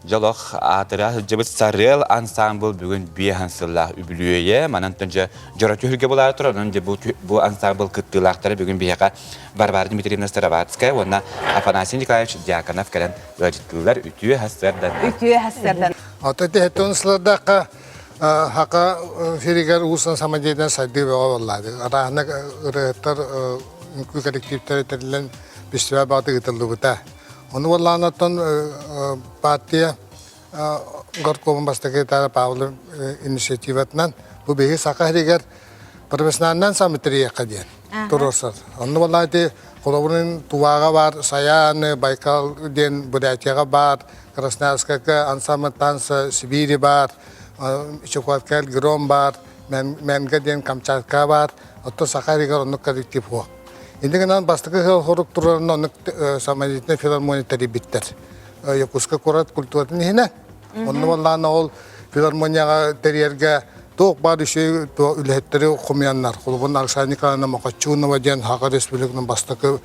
Дьолох аатыра сылдьыбыт Сарыал ансаамбыл бүгүн биэһэн сыллаах үбүлүөйэ. Манан дьэ дьоро түһүлгэ булаары турар. Онон дьэ бу ансаамбыл кыттыылаахтара бүгүн биһиэхэ Варвара Дмитриевна Сыроватская уонна Афанасий Николаевич Дьяконов кэлэн ыалдьыттыыллар. Үтүө сарсыардан. Үтүө сарсыардан. Ото теһеттон сылардахха хака сиригэр уусан самодеятельность сайдыы бөҕө буоллаады. Араһына ырыаттар үҥкүү коллективтэрэ тэриллэн фестиваль баҕата ыытыллыбыта. Ону буоллаҕына партия горкомун бастакы Павлов инициативатынан бу биһиги Саха сиригэр профессиональнан самотерияхха диэн туруорсар. Онно буоллаҕына ити холобурун Туваҕа баар Саяны, Байкал диэн Бурятияҕа баар, Красноярскайга ансамбль танца Сибири баар, Чукоткал Гром баар, Мэнгэ диэн Камчатка баар, оттон Саха сиригэр оннук коллектив суох. Инньэ гынан бастакы ыал-хорук турарын оннук самодеятельнай филармония тэрийбиттэр. Якутскай куорат культуратын иһинэ. Онно буоллаҕына ол филармонияҕа тэрийэргэ туох баар үчүгэй үлэһиттэри хомуйаннар. Холобур, Александра Николаевна Мохочунова диэн Саха Республикатын бастакы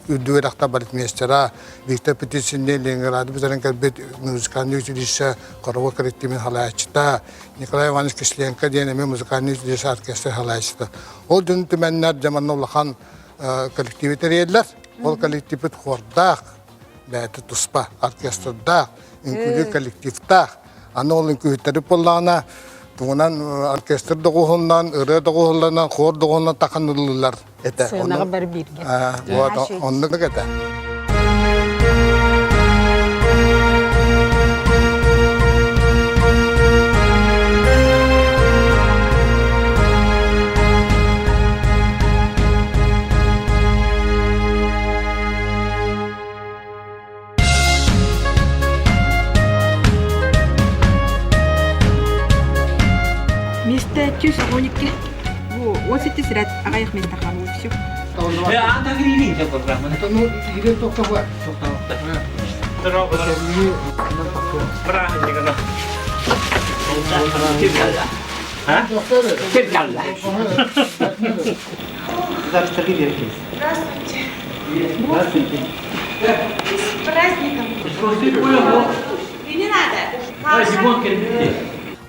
үрдүк үөрэхтэ балетмейстера, Виктор Птицын диэн Ленинграды бүтэрэн кэлбит музыкальный училище хоровой коллективин салайааччыта, Николай Иванович Кисленко диэн эмиэ музыкальный училище оркестр салайааччыта. Ол дьон түмэннэр дьэ манна улахан коллективи тэрийэллэр. Ол коллективпит хордаах, бэйэтэ туспа оркестрдаах, үҥкүүлүүр коллективтаах. Аны ол үҥкүүһүттэри буоллаҕына, тугунан оркестр доҕуһунан, ырыа доҕуһулланан, хор доҕуһунан таханыллар этэ. Сыанаҕа бары бииргэ. Вот, оннук этэ. Место 112. Бу 18 ряд аҕыйах место хаалла все. Здравствуйте. Здравствуйте. С праздником. И не надо.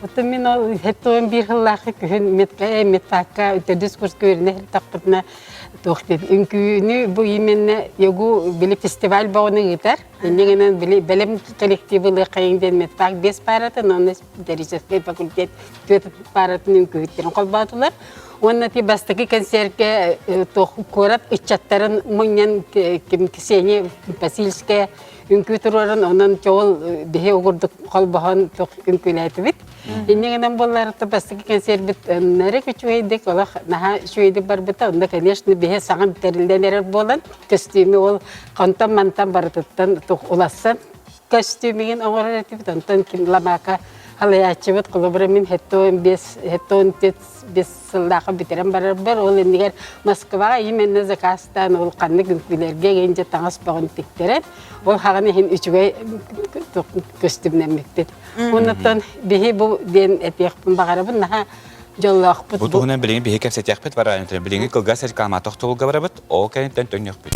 Оттон мин ол хеттуон биир сыллаахы күһүн медка медфакка төрдүс курска үөрэнэ сырыттахпытына туох диэн үҥкүүнү бу именно ягу били фестиваль боҕуну ыытар. Инньэ гынан били бэлэм коллективы ылыаххайыҥ диэн медфак биэс пааратын уонна историческай факультет түөрт пааратын үҥкүүһүттэрин холбоотулар. Уонна ти бастакы концерткэ туох куорат ыччаттарын мунньан ким Ксения Васильская үҥкүү туруоран онон чоҕул биһи угурдук холбоһон туох үҥкүүлээтибит. Инньэ гынан буолларыта бастакы концербит нэрик үчүгэйдик олох наһаа үчүгэйдик барбыта. Онно, конечно, биһи саҥа тэриллэн эрэр буолан көстүүмү ол хантан-мантан барытыттан туох улассан көстүүмүгүн оҥорор этибит. Онтон ким ламака халайааччыбыт холобура мин 75 75 сыллаахы бүтэрэн барарбар ол иннигэр Москваҕа именно заказтаан ол ханнык үҥкүүлэргэ гэндьэ таҥас бөҕүн тиктэрэн ол хаҕын иһин үчүгэй көстүүмнэммиппит. Оннуттан биһи бу диэн этиэхпин баҕарабын наһаа дьоллоохпут. Бу туһунан билигин биһи кэпсэтиэхпит барар билиҥҥи кылгас реклама тохтобулга барабыт ол кэнниттэн төннүөхпүт.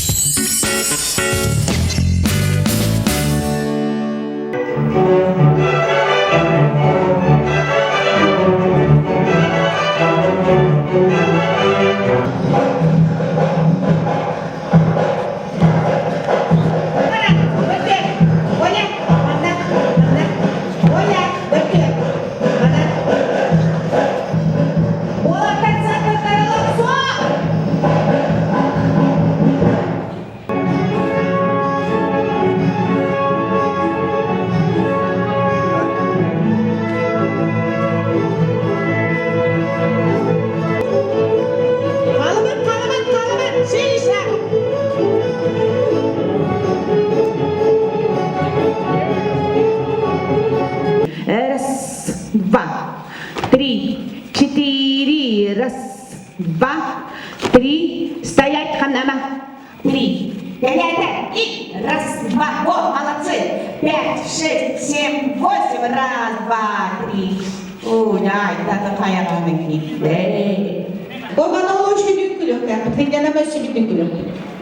Хаалыман, хаалыман, хаалыман, Шиша! Раз, два, три, четыре, раз, два, три, стоять, ханама, три, пять, и раз, два, о, молодцы, пять, шесть, семь, восемь, раз, два, три. Ой, ай, да, такая Оҕону үчүгэй күлүккэ, кыйданама үчүгэй күлүк.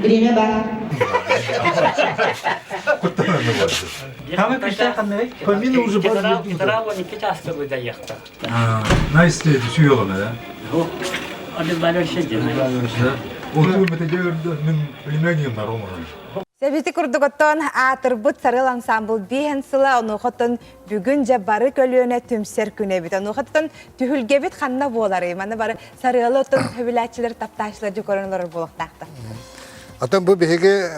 Время бар. Хамы күшті қандай? Помимо уже бар. Генерал 12 часка выдаяқта. Nice dedi, suyuyor да? Сэбити курдуготтон аатырбыт Сарыал ансамбл биһэн сыла онуохаттан бүгүн дьэ бары көлүөнэ түмсэр күнэ эбит. Онуохаттан түһүлгэбит ханна буоларый? Маны бары Сарыалы оттон сөбүлээччилэр, таптааччылар дьэ көрөн олорор буолуохтаахтар. Атын бу биһиги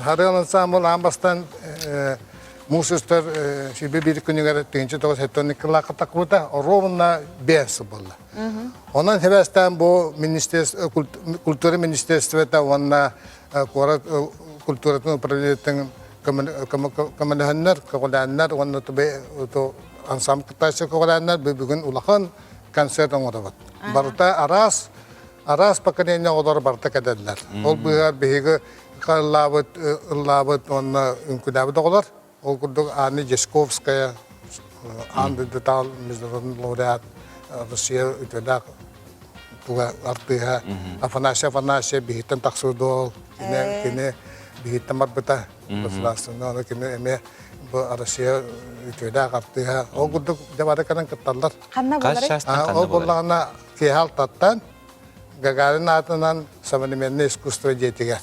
Сарыал ансамбл аан бастаан муус устар сүүрбэ биир күнүгэр 1972 сыллаахха тахсыбыта, ровно биэс сыл буолла. Онон сибээстээн бу культура министерствота уонна куорат культуратын управлениетын көмөлөһөннөр, көҕүлээннэр уонна ансамбль кыттааччы көҕүлээннэр бүгүн улахан концерт оҥоробут. Барыта араас араас поколение оҕолоро барыта кэлэллэр. Ол быыһыгар биһиги ыллаабыт ыллаабыт уонна үҥкүүлээбит оҕолор. Ол курдук Анна Дьячковская, аан дойдутааҕы международный лауреат, Россия үтүөлээх туга артыыһа Афанасий Афанасьев биһиттэн тахсыбыт дуол, кини кини биһиттэн барбыта государственный, аны кини эмиэ бу Россия үтүөлээх артыыһа. Ол курдук дьэ бары кэлэн кытталлар. Ханна буоларый? Ол буоллаҕына киэһэ алтаттан Гагарин аатынан современное искусство дьиэтигэр.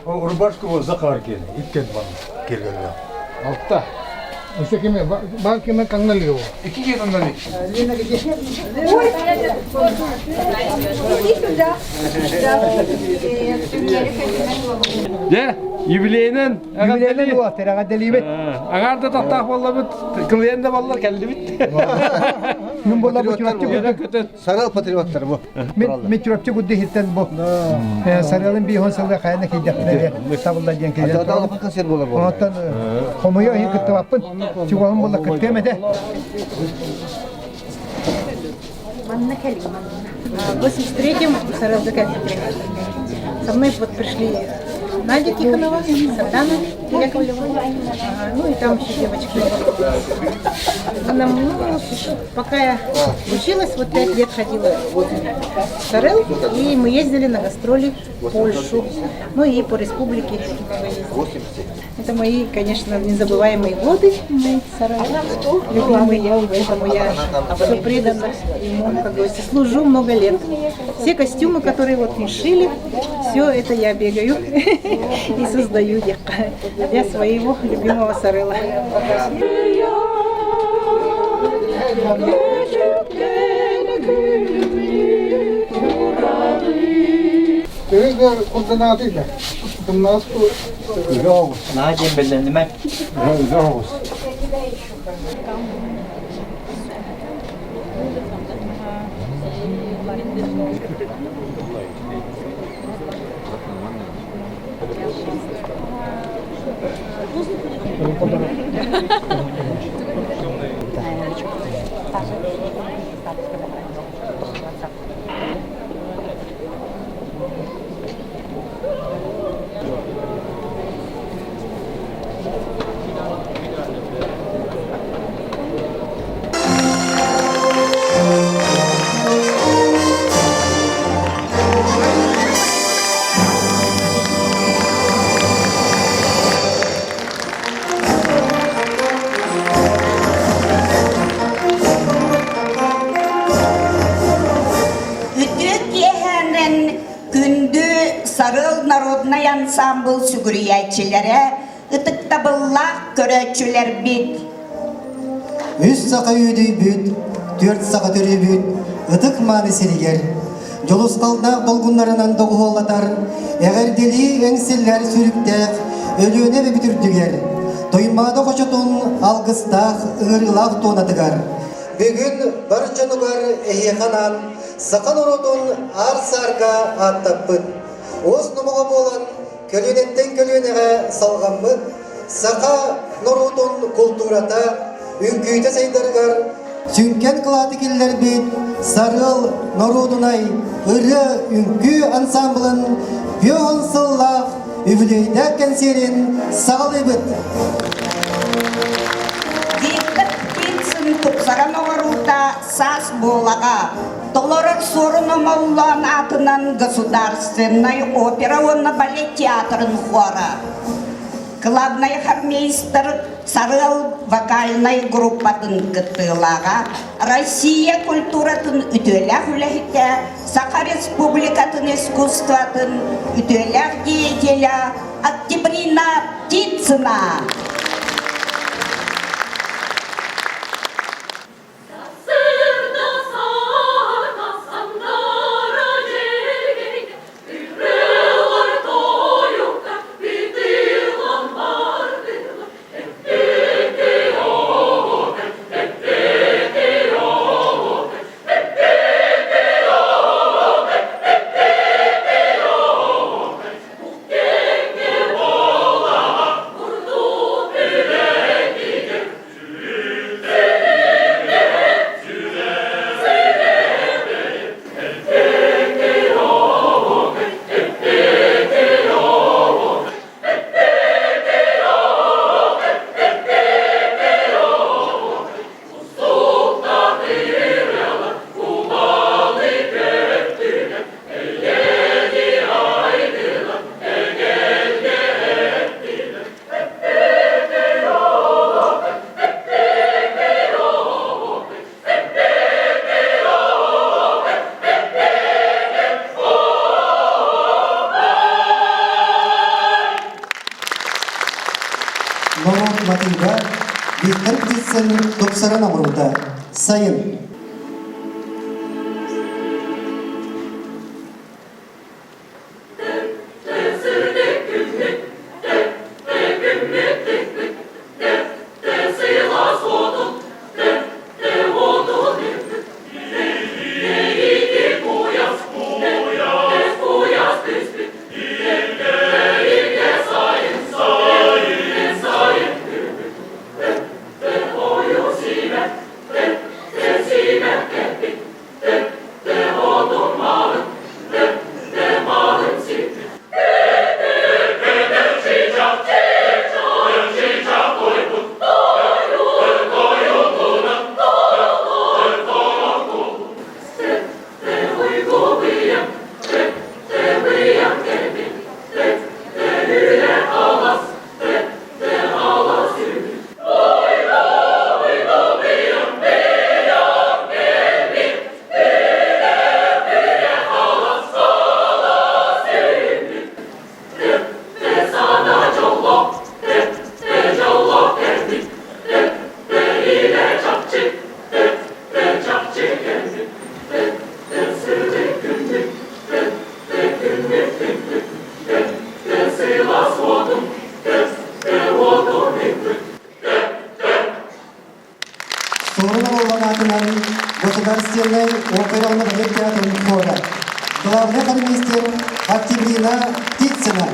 Рубашку Захар кели, иккен бан келгенде. Алта. Өсө кеме бар кеме каңнали его. Ики кеңнали. Лена где? Ой, иди сюда. Дьэ, юбилейынан Юбилейынан уолаттар эҕэрдэлиибит. Аҥаар да тахтаах буоллабыт, кылыйан да буоллар кэллибит. Мин буолла бу Чурапчы курдук. Сарыал патриоттар бу. Мен Чурапчы курдук иһиттэн бу. Сарыалын биһон сылы хайана кийдэхтэрэ табылла диэн кэлэн. Адалахан концерт буолар буолла. Онтон хомойо иһин кыттыбаппын. Чугаһым буолла кыттыам этэ. Манна кэлин, манна. В 83-м Сарыалга кэлбиттэрэ. Со мной вот пришли Надя Тихонова, Сардана Яковлева, ну и там еще девочки. Она, ну, пока я училась, вот пять лет ходила в Сарел, и мы ездили на гастроли в Польшу, ну и по республике много ездили. Это мои, конечно, незабываемые годы, мои Сарел, любимый, поэтому я все предана ему, как говорится, служу много лет. Все костюмы, которые вот мы шили, все это я бегаю и создаю для своего любимого Сарела. Нааден белленимэ. Үтүө киэһээнэн күндү Сарыал народнай ансаамбыл сүгүрүйээччилэрэ, ытыктабыллаах көрөөччүлэрбит! Үс саха үүдүйбүт, түөрт саха төрүүбүт ытык мааны сиригэр дьулусхалдаах долгуннарынан доҕуһуоллатар эҕэрдэлии эҥсиллэр сүрүктээх Өлүөнэ эбэбит үрдүгэр Туймаада хочотун алгыстаах ыҥырыылаах туонатыгар. бүгүн бар дьонугар эһиэхэ анаан саха норуотун аар-саарга ааттаппыт, уос номоҕо буолан көлүөнэттэн көлүөнэҕэ салҕаммыт саха норуотун култуурата үҥкүүтэ сайдарыгар сүҥкэн кылааты киллэрбит Сарыал норуодунай ырыа үҥкүү ансамблын 50 сыллаах үбүлүөйдээх кэнсиэрин саҕалыыбыт. Виктор Птицын тупсаран оҥоруута саас буолаҕа толорор Суорун Омоллоон аатынан Государственнай опера уонна балет театрын хора. Главнай хормейстер Сарыал вокальнай группатын кыттыылааҕа, Россия культуратын үтүөлээх үлэһитэ, Саха Республикатын искусствотын үтүөлээх деятеля Октябрина Птицына. Норуот матыыба Виктор Птицын тупсаран оҥорбута. Сайын. Суорун Омоллоон Государственнай опера уонна балет театрын хора. Главный хормейстер Октябрина Птицына.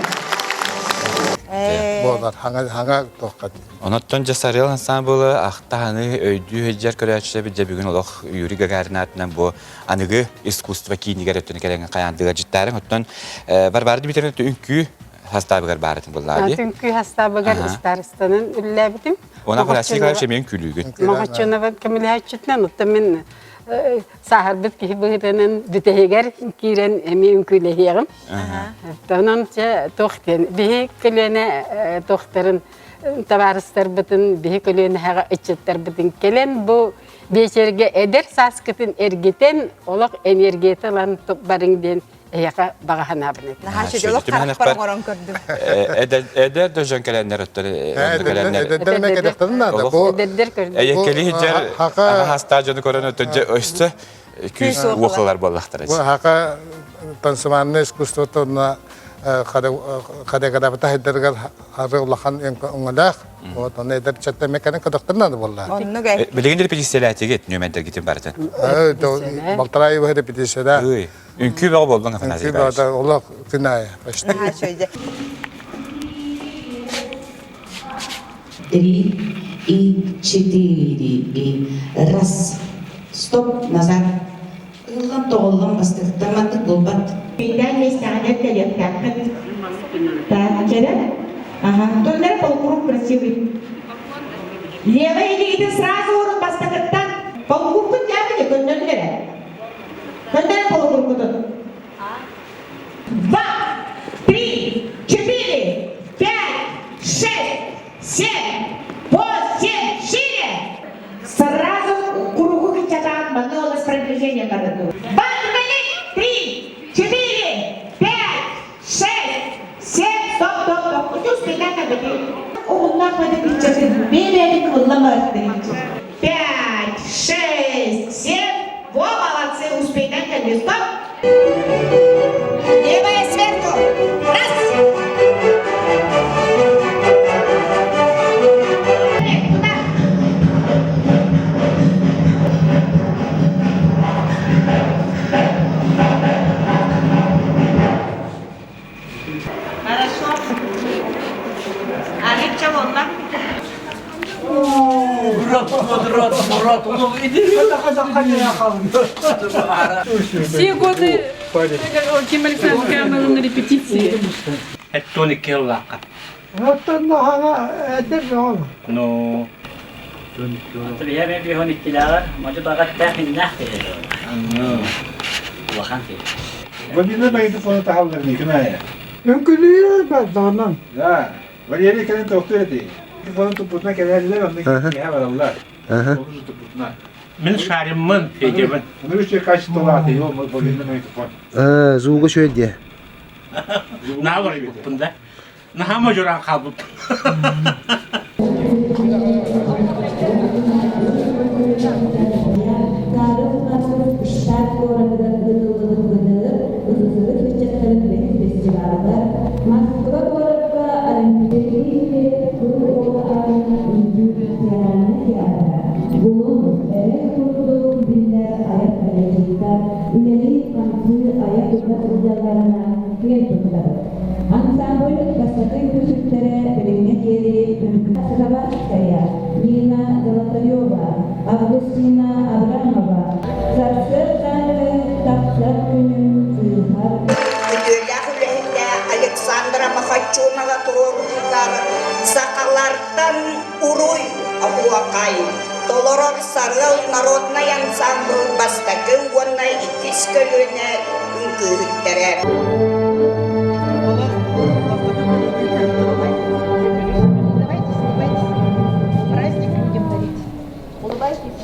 Буолар, хаҥа хаҥа туохха Онуттан дьэ Сарыал ансамблы ахтаһаны өйдүү сылдьар көрөөччүлэр дьэ бүгүн олох Юрий Гагарин аатынан бу аныгы искусство киинигэр өттүн кэлэн хайаандыгар дьиттаарыҥ. Оттон Варвара Дмитриевна үҥкүү хастаабыгар баарытын буллаа дии. Үҥкүү хастаабыгар ыстаарыстанан үллээбитим. Она Афанасий Николаевич эмиэ үҥкүүлүүгүн. Моҕоччунова көмөлөһөөччүтүнэн оттон мин сааһырбыт киһи быһыытынан бүтэһигэр киирэн эмиэ үҥкүүлэһиэҕим. Онон чэ туох диэн биһи көлүөнэ туохтарын табаарыстарбытын биһи көлүөнэҕэ ыччаттарбытын кэлэн бу биэчэргэ эдэр сааскытын эргитэн олох энергията ылан барыҥ диэн эһиэхэ баҕа санаабын этим. Наһаа үчүгэй олох харахпар оҥорон көрдүм. Эдэр да дьон кэлэннэр өттөр кэлэннэр. Эдэрдэр эмэ кэлэхтэрин наада. Бу Эдэрдэр көрдүм. Эйэккэли сылдьар аһастаах дьону көрөн өттөр дьэ өссө күүс уохалар буоллахтара. Бу хака танцевальное искусство уонна. Хореография хайдарыгар ары улахан өҥөлөөх. Вот оны эдэр чаттан меканын кытыктырнады болла. Оннук э. Билигин репетициялээтигит нүөмэрдэргитин барытын. Балтараа ый репетицияда. Үҥкүү бөҕө буоллун Афанасий Үҥкүү бөҕө олох күн аайы почти. Три и четыре и раз. Стоп, назад. Ыллан тоҕоллон бастыктан маннык буолбат. Биирдээн миэстэҕинэн кэлиэхтээххит. Так, кэрэ. Ага, тоннера полукруг красивый. Левая илиитин сразу урут бастакыттан полукругкут дьаабыны көннөрүлэрэ. Көннөрө полукругкутун. Два, три, четыре, пять, шесть, семь, восемь, шире! Сразу кругу кычатаан манна у нас продвижение барыты. Два, три, четыре, пять, шесть, семь, стоп, стоп, стоп. Учу успейдан кабыты. Угуннаах бады кычатын, бэйбэни кыллама Пять, шесть, семь. Во, молодцы, успейдан кабы. Стоп! Левая сверху. Раз. Туда. Хорошо. Арыча болла. Мурат, Мурат, он Все годы Ким Александрович был на репетиции. Эттони келлака. Оттон нахана эдер оҕо. Ну. Я мен бихон иттиләгәр, мажы дагат тәхин нах Улахан ки. Владимир магнитофону таһаллар никына. Үҥкүлүүр бардоонон. Да. Валерий кэлин тохтур эти. Телефонун туппутуна кэлэллэр, онно киһи бараллар. Оны туппутуна. Мин шариммын, Федябын. Оны үчү качестволааты, его мобильный магнитофон. Звуга шөй де. На бар буппун да. Нахама журан қалбып. Үтүөлээх үлэһитэ Александра Махачунова туруорутугар сахалартан уруй оһуокай толорор Сарыал народнай ансаамбыл бастакы уонна иккис көлүөнэ үҥкүүһүттэрэ. Улыбайтесь, улыбайтесь. Праздник людям дарить. Улыбайтесь.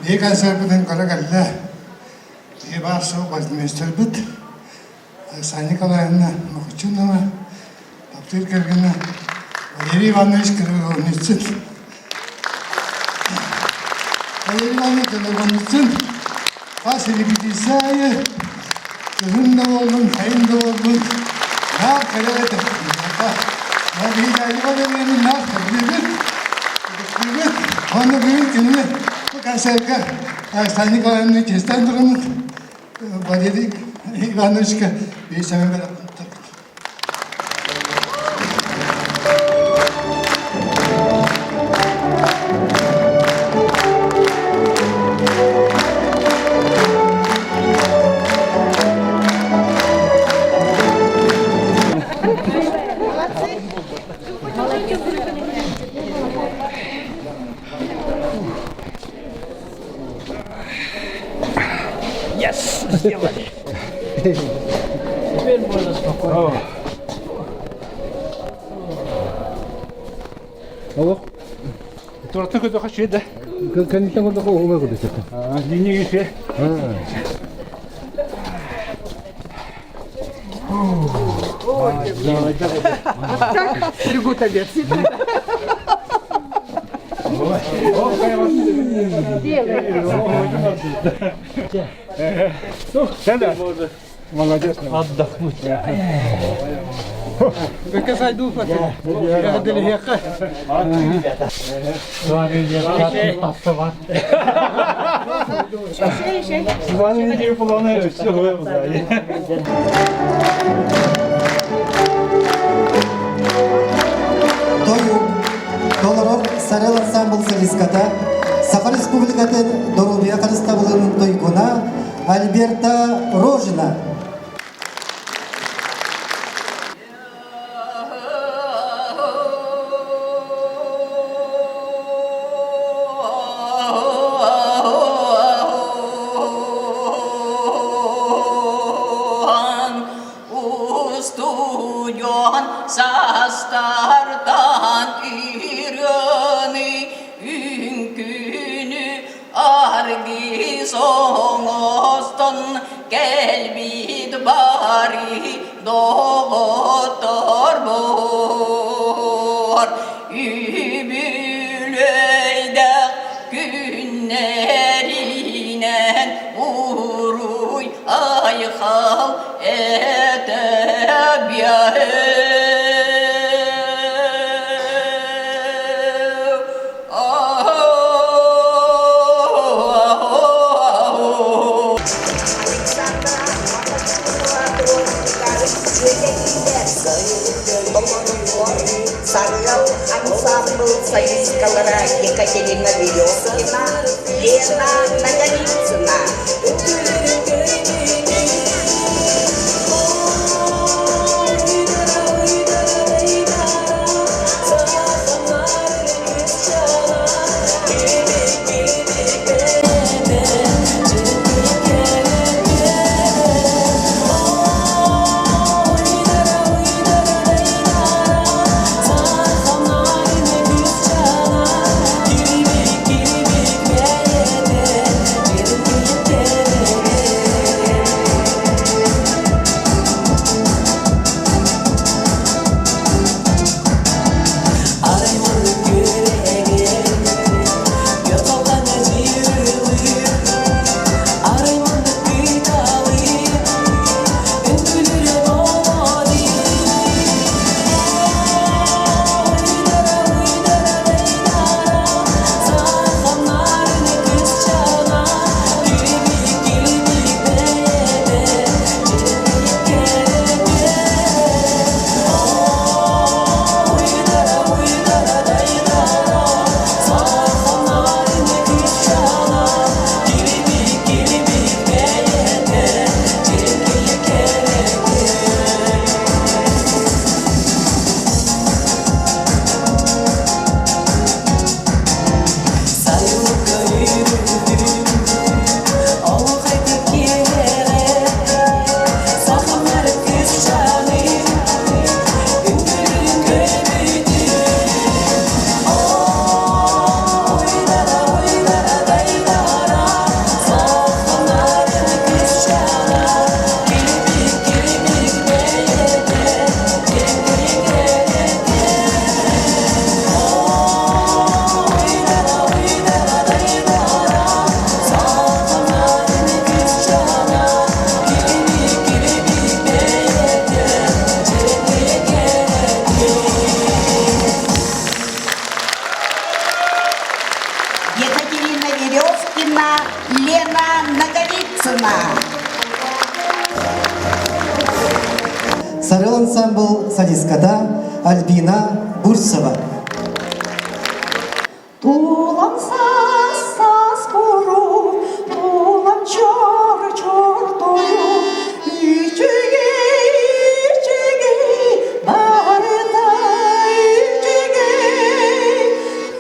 Биһи концерпытын көрө кэллэ. Биһи баар суох вальтмейстербит Александра Николаевна Мохучунова, таптыыр кэргэнэ Валерий Иванович Кривогорницын. Валерий Иванович Кривогорницын хас репетиция аайы күһүн да буоллун, сайын да буоллун, наар кэлэр этэ. Биһиги Валерьевна наар сөбүлүүбүт, ытыктыыбыт. Уонна бүгүн кинини бу концерка Александра Николаевна чиэстээн тураммыт Валерий Ивановичка биир сэмэ бэлэхпин Yes, сделали. Теперь можно спокойно. Олох. Туораттан көрдөххө үчүгэй да. Кэнниттэн көрдөххө уһуга көрдөсөттө. Дьиҥҥэ үчүгэй. Так, бегут обед. Молодец. Отдохнуть. Бэкэ сайдуу Тойук, толорор Сарел ансамбл солистката, Саха Республикатын доруобуйа харыстабылын туйгуна Альберта Рожина. Устудьон састартан ырыаны үҥкүүнү аргыс оҥостон кэлбит бары доҕотторбор үбүлүөйдээх күннэринэн уруй айхал Сарыал ансаамбыл сайыскалара Екатерина Березкина, Лена Ноговицына. Лена Наговицына. Сарыл ансамбл солистката Альбина Бурцева. Тулам саас саас куру, тулам чор чор тою, үчүгэй үчүгэй, барыта үчүгэй.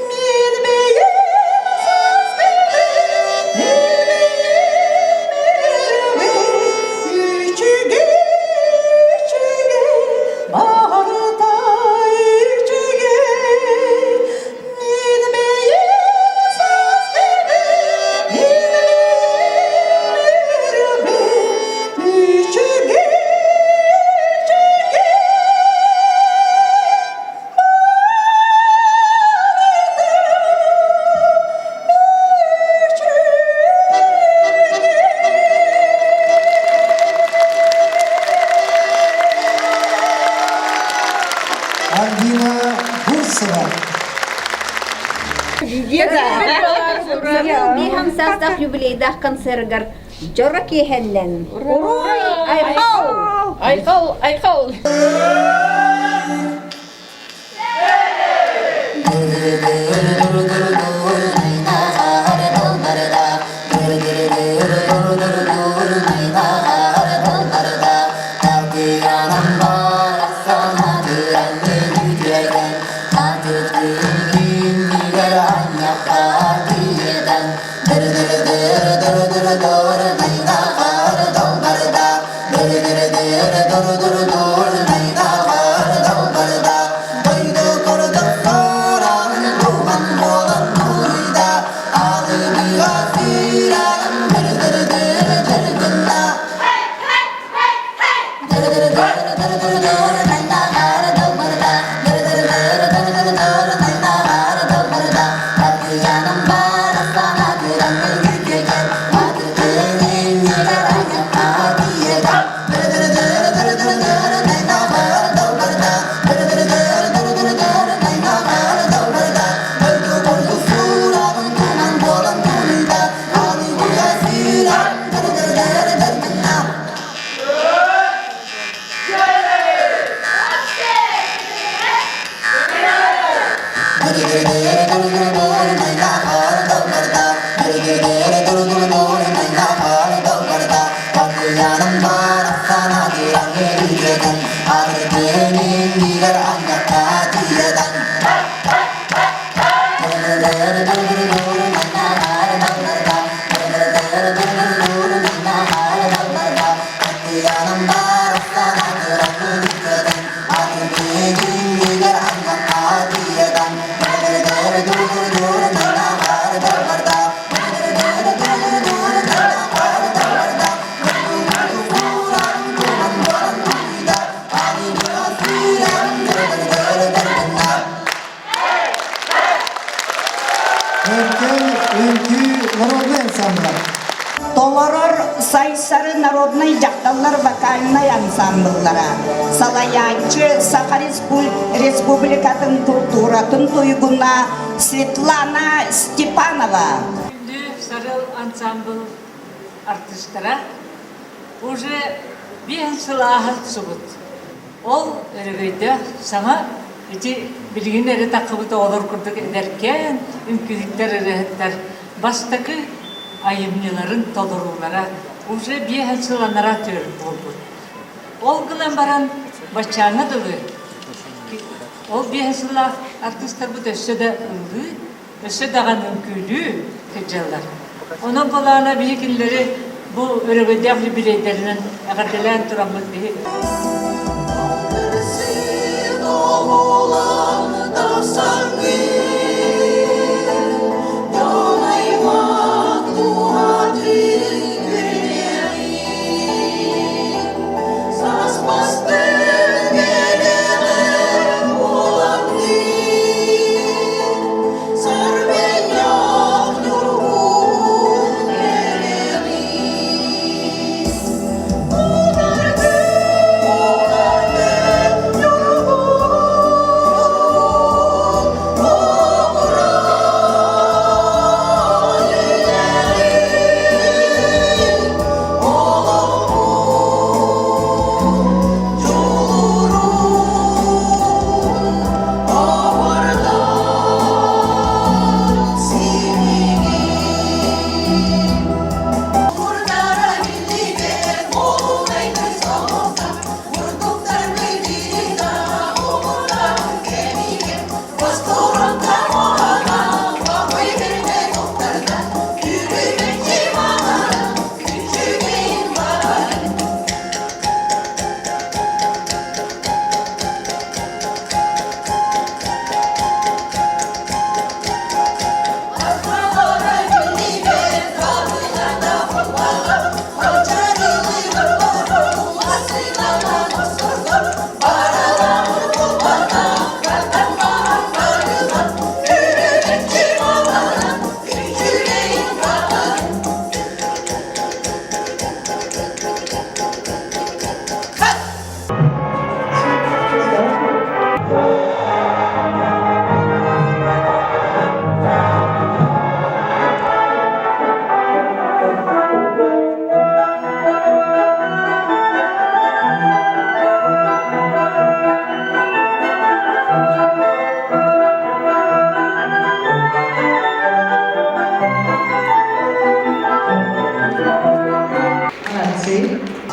Мин бэйэм саас кэлэн, мин бэйэм үчүгэй үчүгэй, барыта үчүгэй. Мин бэйэм саас кэлэн, мин бэйэм үчүгэй үчүгэй. Альбина Бурцева. Биһам састах юбилейдах концергар дьоро киэһэннэн. Уруй! Айхал! Айхал! Айхал! Өркөн үҥкүү народнай ансамбла. Толорор Сайсары народнай дьахталлар вокальнай ансамбллара, салайааччы Саха Республикатын култууратын туйгуна Светлана Степанова. Күндү Сарыл ансамбл артыыстара уже биэс сыл ааһар субут. Ол өрөгөйдөөх саҥа ити билигин эрэ таххыбыт оҕолор курдук эдэркээн үҥкүүһүттэр ырыаһыттар бастакы айымньыларын толоруулара уже биэс сыл анараа төрүт буолбут. Ол гынан баран баччааҥҥа дылы ол биэс сыллаах артыыстарбыт өссө да ыллыы, өссө даҕаны үҥкүүлүү сылдьаллар. Онон былаана биһи кинилэри бу өрөгөйдөөх юбилейдэринэн эҕэрдэлээн тураммыт биһи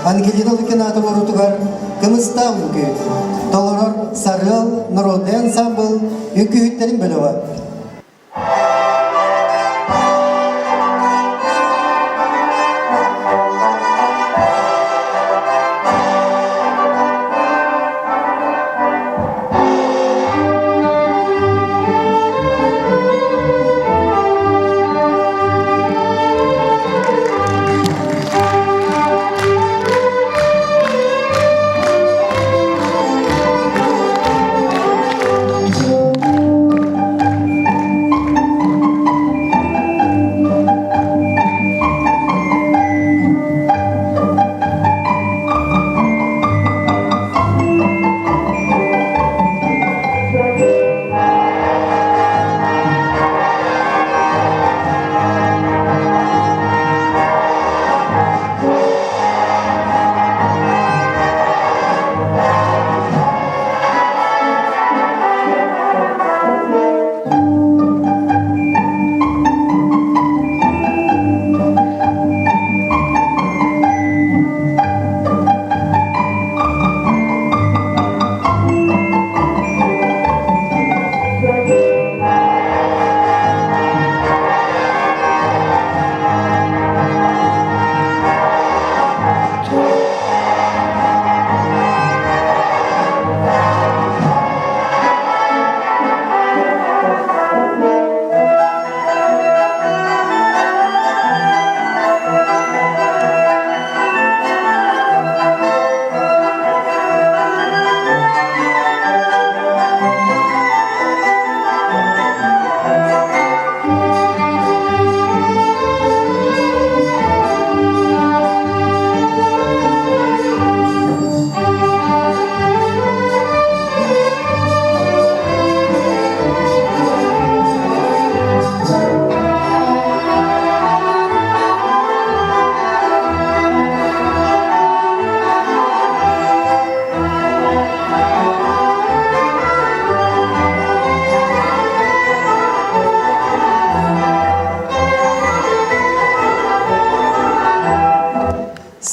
Ангелина Лукина толоруутугар Кымыстаах үҥкүү толорор Сарыал народнай ансаамбыл үҥкүүһүттэрин бөлөҕө.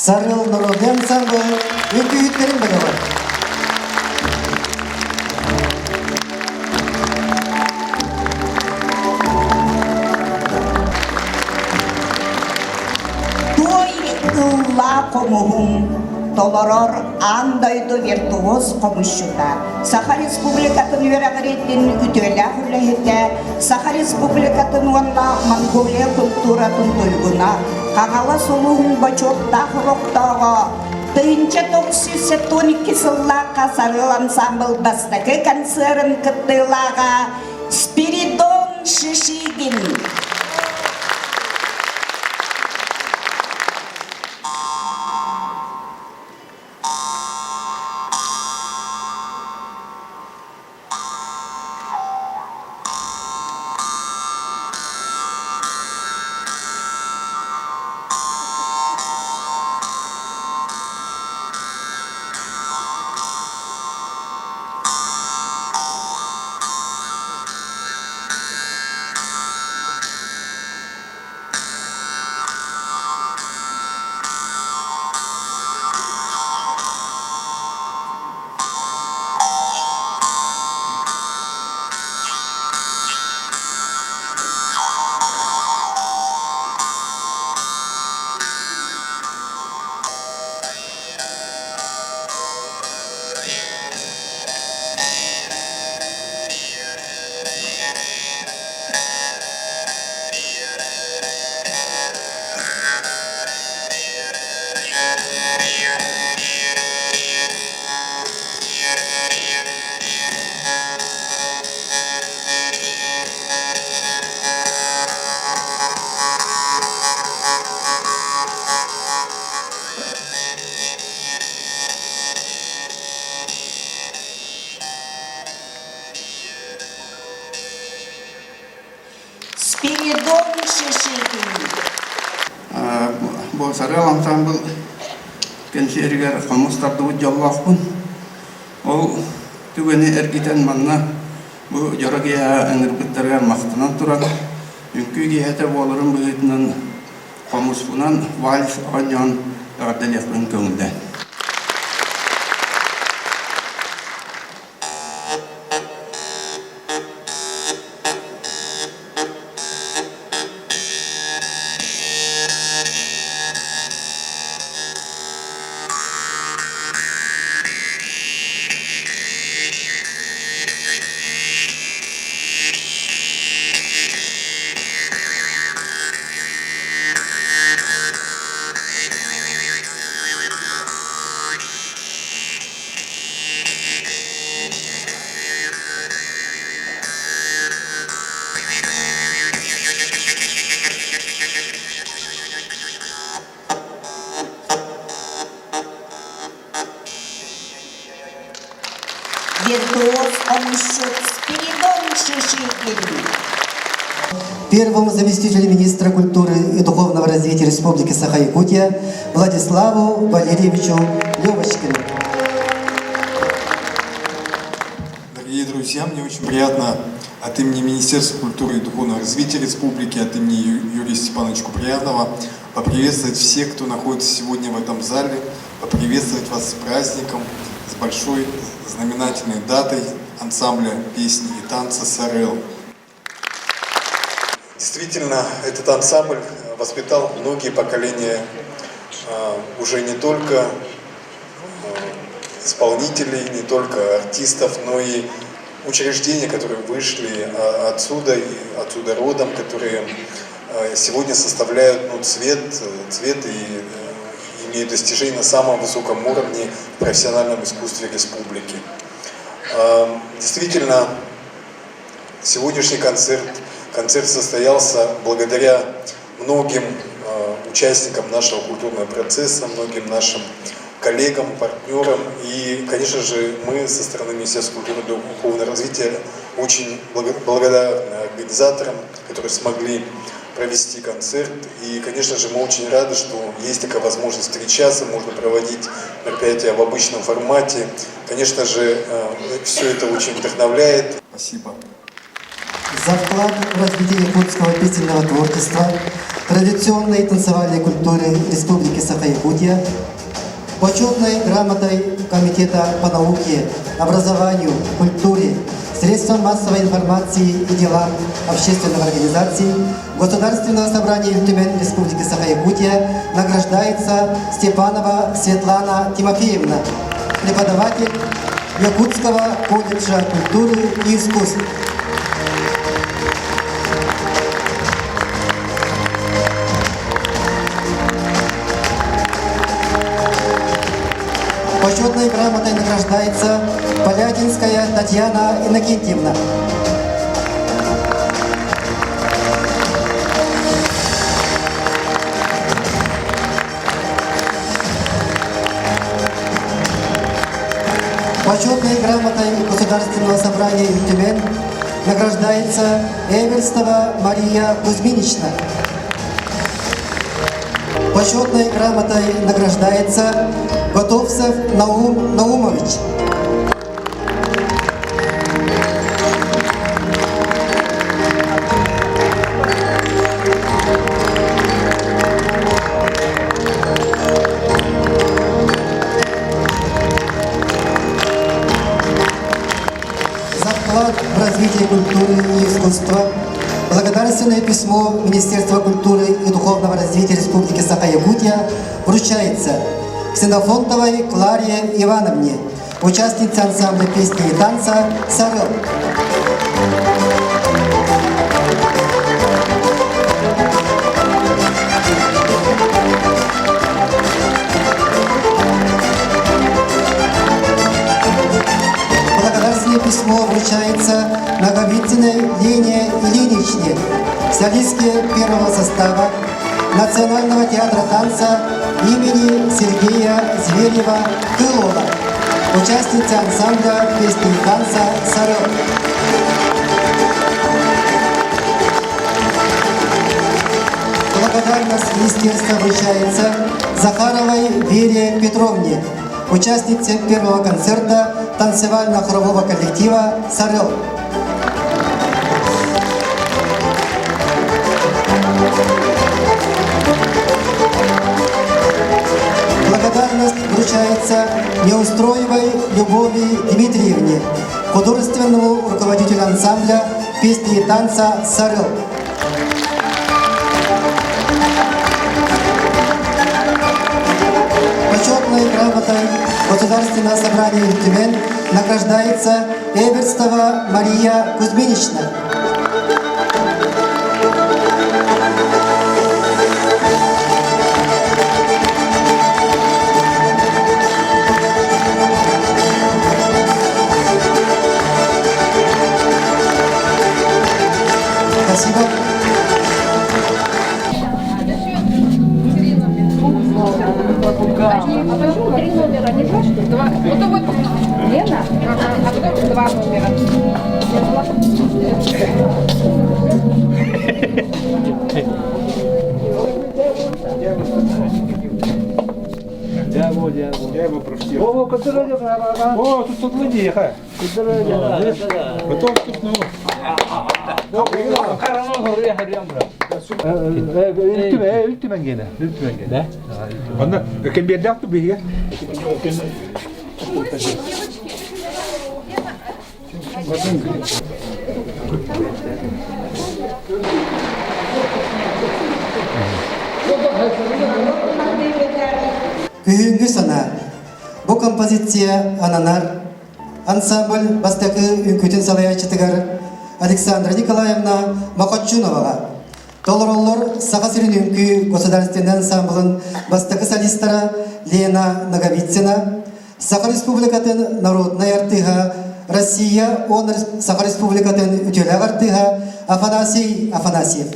Сарыл народный ансамбль үҥкүүһүттэрин бөлөҕө. Туой ыллаа хомуһун толорор аан дойду виртуоз хомусчута, Саха Республикатын үөрэҕириитин үтүөлээх үлэһитэ, Саха Республикатын уонна Монголия культуратын туйгуна, Хаҥалас улууһун бочуоттаах олохтооҕо, 1972 сыллаахха Сарыал ансаамбыл бастакы концерын кыттыылааҕа Спиридон Шишигин. Спиридон Шишигин. Бу Сарыал ансаамбыл кэнсиэригэр хомус тардыбыт дьоллоохпун. Ол түгэни эргитэн манна бу дьоро киэһэ ыҥырбыттарыгар махтанан туран, үҥкүү киэһэтэ буоларын быһыытынан хомуспунан вальс оонньоон. эҕэрдэлиэхпин көҥүллээн. Виртуоз хомусчут Спиридон Шишигин. Первому заместителю министра культуры и духовного развития Республики Саха-Якутия Владиславу Валерьевичу Левочкину. Дорогие друзья, мне очень приятно от имени Министерства культуры и духовного развития Республики, от имени Юрия Степановича Куприянова поприветствовать всех, кто находится сегодня в этом зале, поприветствовать вас с праздником, с большой знаменательной датой ансамбля песни и танца «Сарел». Действительно, этот ансамбль воспитал многие поколения уже не только исполнителей, не только артистов, но и учреждения, которые вышли отсюда, и отсюда родом, которые сегодня составляют ну, цвет, цвет и имеют достижения на самом высоком уровне в профессиональном искусстве республики. Действительно, сегодняшний концерт, концерт состоялся благодаря многим участникам нашего культурного процесса, многим нашим коллегам, партнерам. И, конечно же, мы со стороны Министерства культуры и духовного развития очень благодарны организаторам, которые смогли провести концерт. И, конечно же, мы очень рады, что есть такая возможность встречаться, можно проводить мероприятия в обычном формате. Конечно же, все это очень вдохновляет. Спасибо. За вклад в развитие якутского песенного творчества, традиционной танцевальной культуры Республики Саха-Якутия, почетной грамотой Комитета по науке, образованию, культуре, средствам массовой информации и делам общественных организаций Государственного собрания Ил Түмэн Республики Саха-Якутия награждается Степанова Светлана Тимофеевна, преподаватель Якутского колледжа культуры и искусств. Почетной грамотой награждается Полятинская Татьяна Иннокентьевна. Почетной грамотой Государственного собрания Ил Түмэн награждается Эверстова Мария Кузьминична. Почетной грамотой награждается Готовцев Наум Наумович. За вклад в развитие культуры и искусства благодарственное письмо Министерства культуры и духовного развития Республики Саха-Якутия вручается Ксенофонтовой Кларе Ивановне, участнице ансамбля песни и танца «Сарыл». Благодарственное письмо вручается Наговицыной Лене Ильиничне, солистке первого состава Национального театра танца имени Сергея Зверева-Кылова, участница ансамбля песни и танца «Сарыл». Благодарность министерства вручается Захаровой Вере Петровне, участнице первого концерта танцевально-хорового коллектива «Сарыл». Неустроевой Любови Дмитриевне, художественному руководителю ансамбля песни и танца «Сарыл». Почетной грамотой Государственного собрания Тюмень награждается Эверстова Мария Кузьминична. Спасибо. А почему три номера? Не два, что ли? Два. Вот, вот Лена, а потом два номера. О, О, тут тут ладья. Потом тут ну. Үлтүмэн гене, үлтүмэн гене. Онно кембердәк ту биһиге. Күһүҥҥү санаа. Бу композиция ананар ансамбль бастакы үҥкүүтүн салайааччытыгар Александра Николаевна Мохотчуноваҕа толороллор Саха сирин үҥкүү государственнай ансамблын бастакы солистара Лена Ноговицына, Саха Республикатын народнай артыыһа, Россия он Саха Республикатын үтүөлээх артыыһа Афанасий Афанасьев.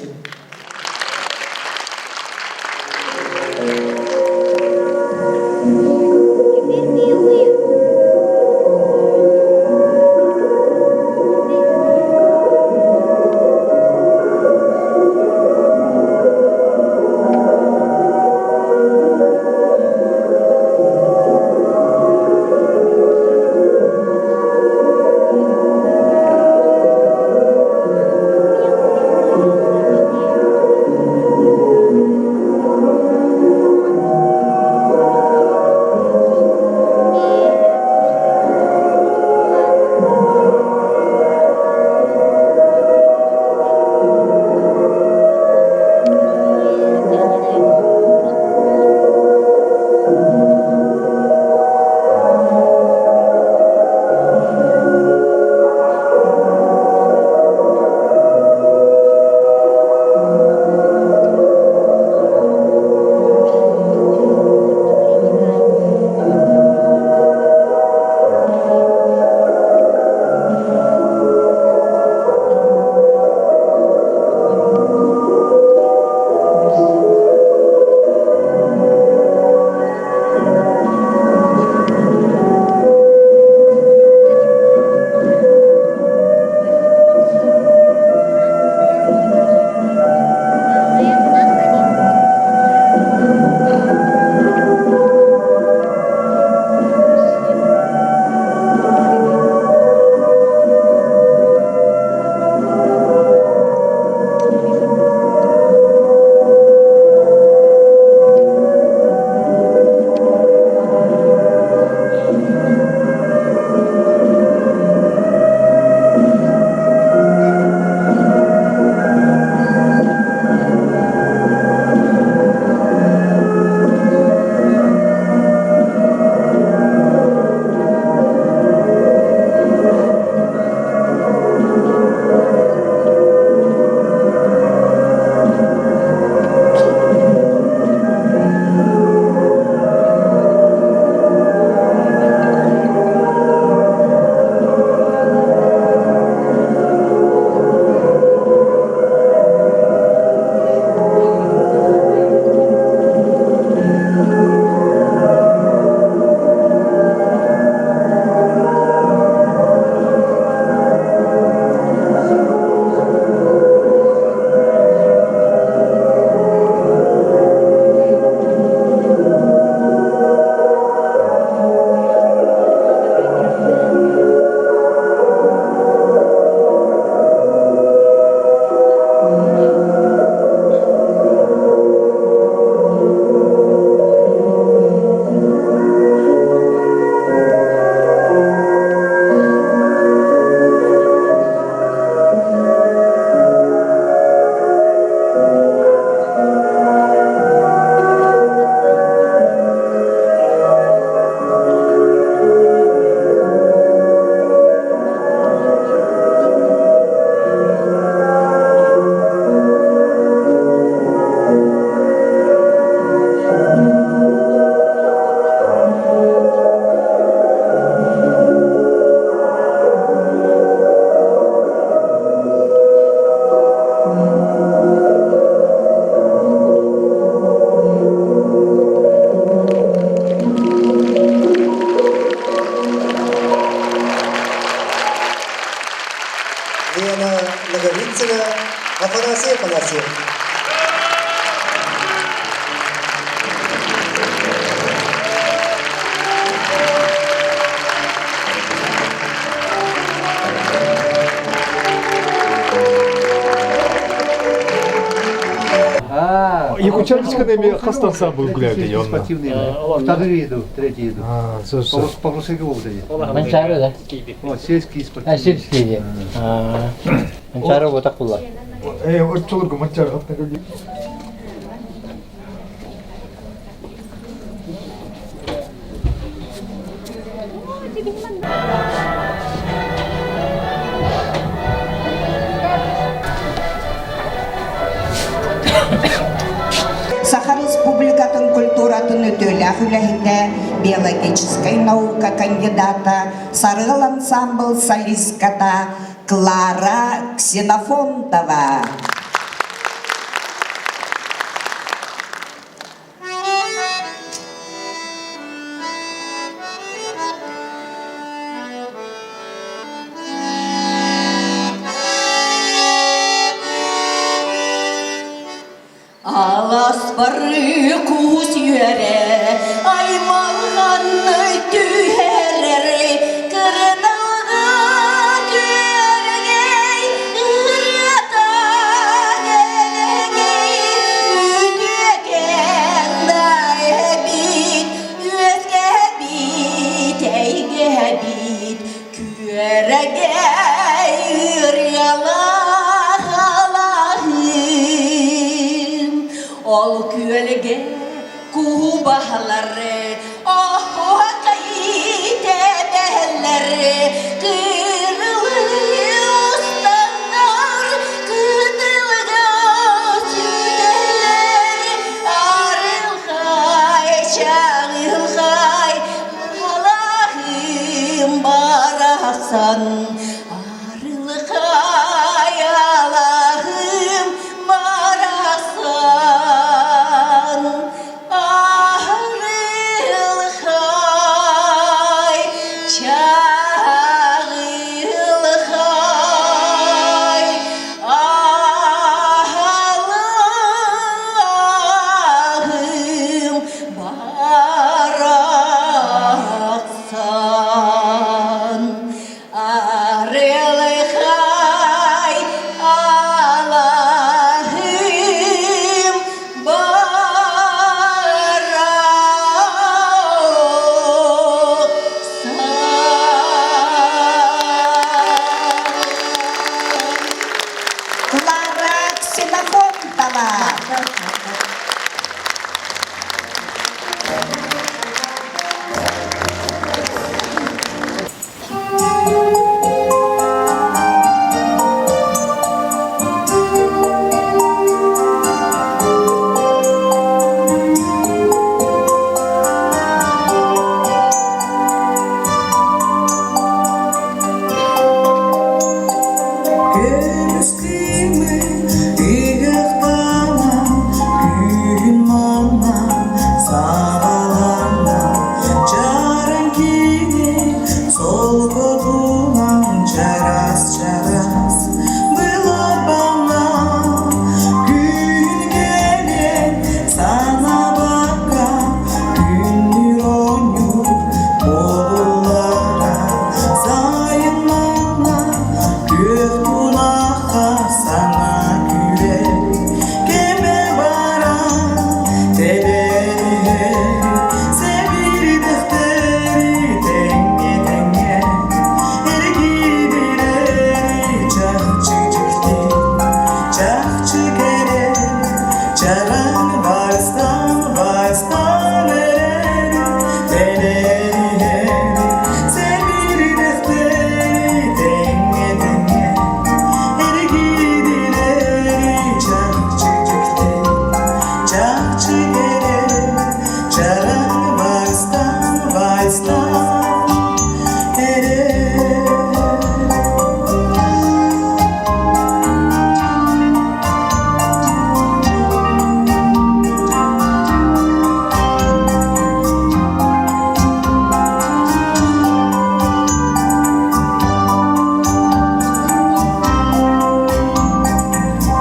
Училищега эми хаста ансамбль гуляют онно. Вторые иду, третий иду. По Русыгу вот Манчары да? Вот, сельские спортивные. А, сельские. Манчары вот так было. Э, оччолорго Манчары Саха Республикатын культуратын үтүөлээх үлэһитэ, биологическай наука кандидата, Сарыал ансамбл солистката Клара Ксенофонтова. Аласпары кус үөрэ, аймалҕаны түһэрэр, кырдалга түөрэгэй, ырыата дэлэгэй, үтүөкэн да эбит, үөскэбит, эйгэбит, күөрэгэй ырыалаах алаһым. Ол күөлгэ кубаһалары, оһуокай тэбэллэри, кырылыы устаннар, кытылга сүтэллэр, арылхай, чаҕылхай, алаһым барахсан, арылхай алаһым барахсан, арылхай, чаҕылхай, алаһым барахсан. Арылхай алаһым Клара Ксенофонтова. Көмүскүмү ыгыктана, күн манна саҕаланна, чараҥ кини солкотунан чарас-чарас былапана, күн кэлэн санаабакка күннүр оонньуур буоллара, сайын манна күөх тулаха саҥа күрэл кэмэ баран тэбэриһэр сэбирдэхтэри тэҥҥэ тэҥҥэ эргийдилэри чахчы дьикти чахчы кэрэ чараҥ барыстан барыстан эрэр тэлэриһэр сэбирдэхтэри тэҥҥэ тэҥҥэ эргийдилэри чахчы дьикти чахчы кэрэ чараҥ барыстан барыстан эрэр.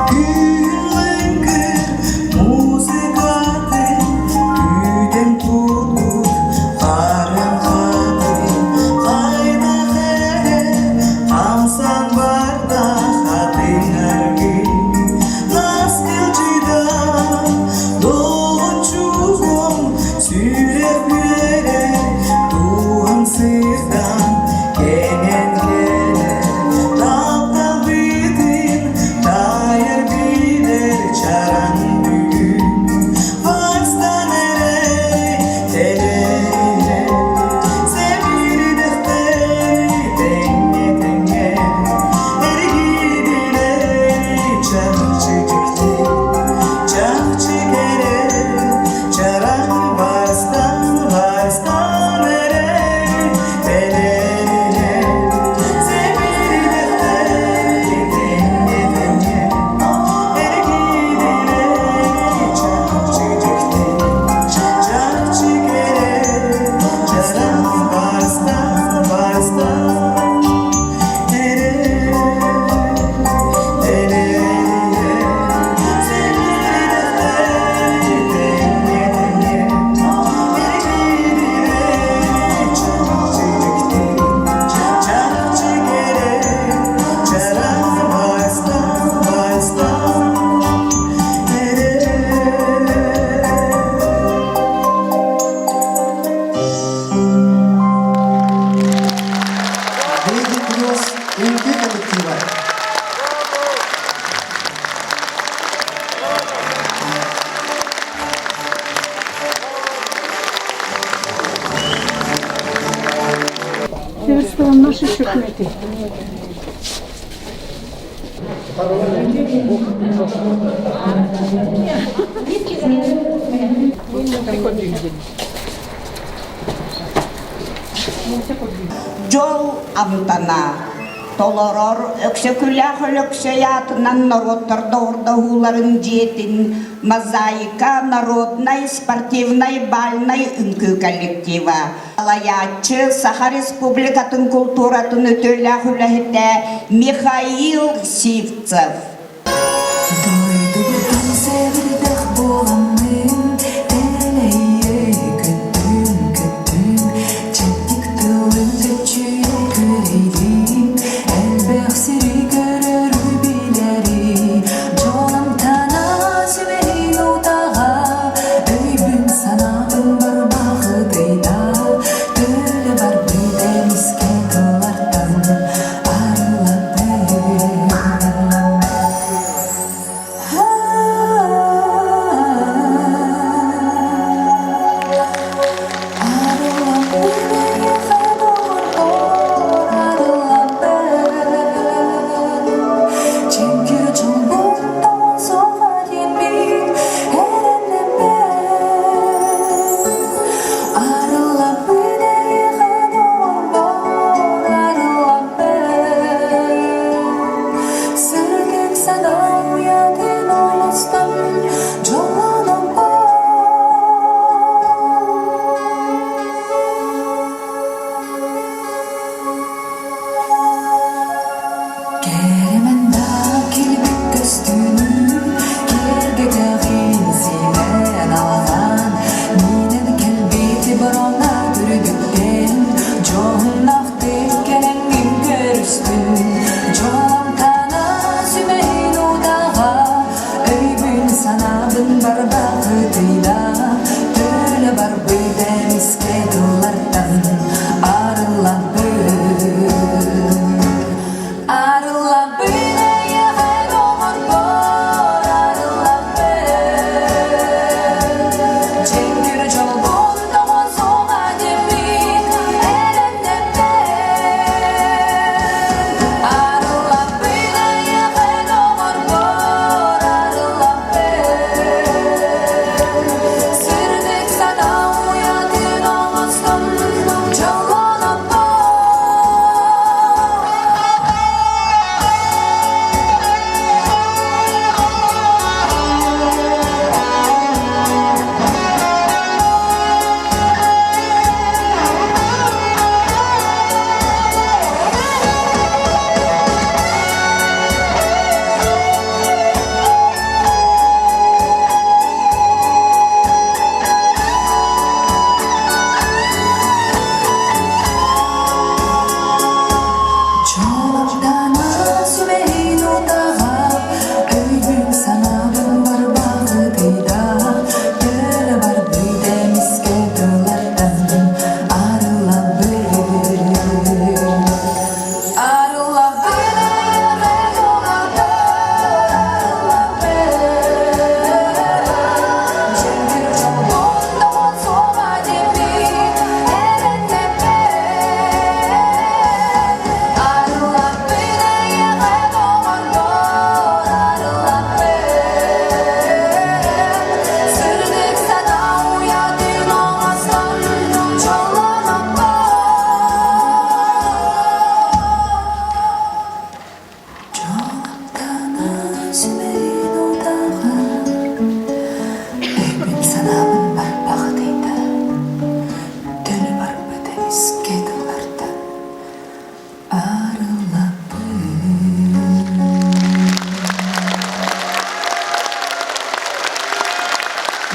Күн лыҥкыр музыкатын Приветствуем наши шукметы. Дьол амтана толорор Өксөкүлээх Өлөксөй аатынан норуоттар доҕордоһууларын дьиэтин «Мозаика» народнай спортивнай бальнай үҥкүү коллектива салайааччы Саха Республикатын култууратын үтүөлээх үлэһитэ Михаил Сивцев. Дойдубутун сэбирдэх буоламмын, тэлэйэ көттүм, көттүм, чэбдик тылын көччүйэ күөрэйдим, элбэх сири көрөрү билэри, дьонум тана сүбэһин утаҕа, өйбүн санаабын барбахытыйда, төлө барбыт эмискэ тыллартан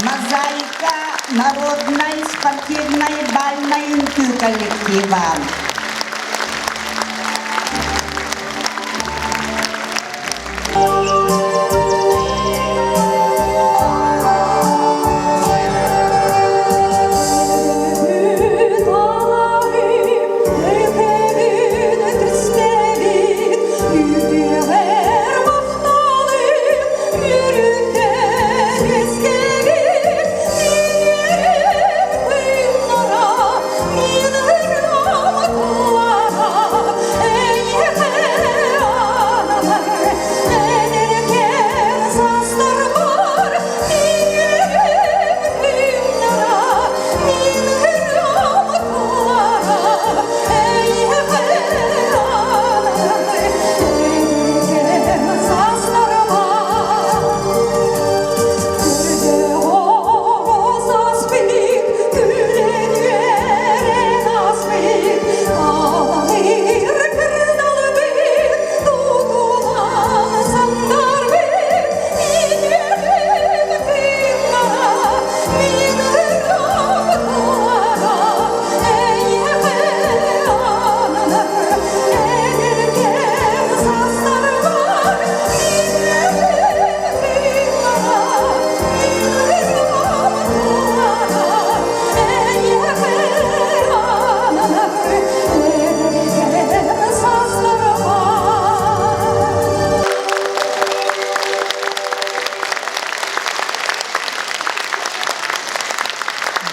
Мозаика народной спортивной бальной үҥкүү коллектива.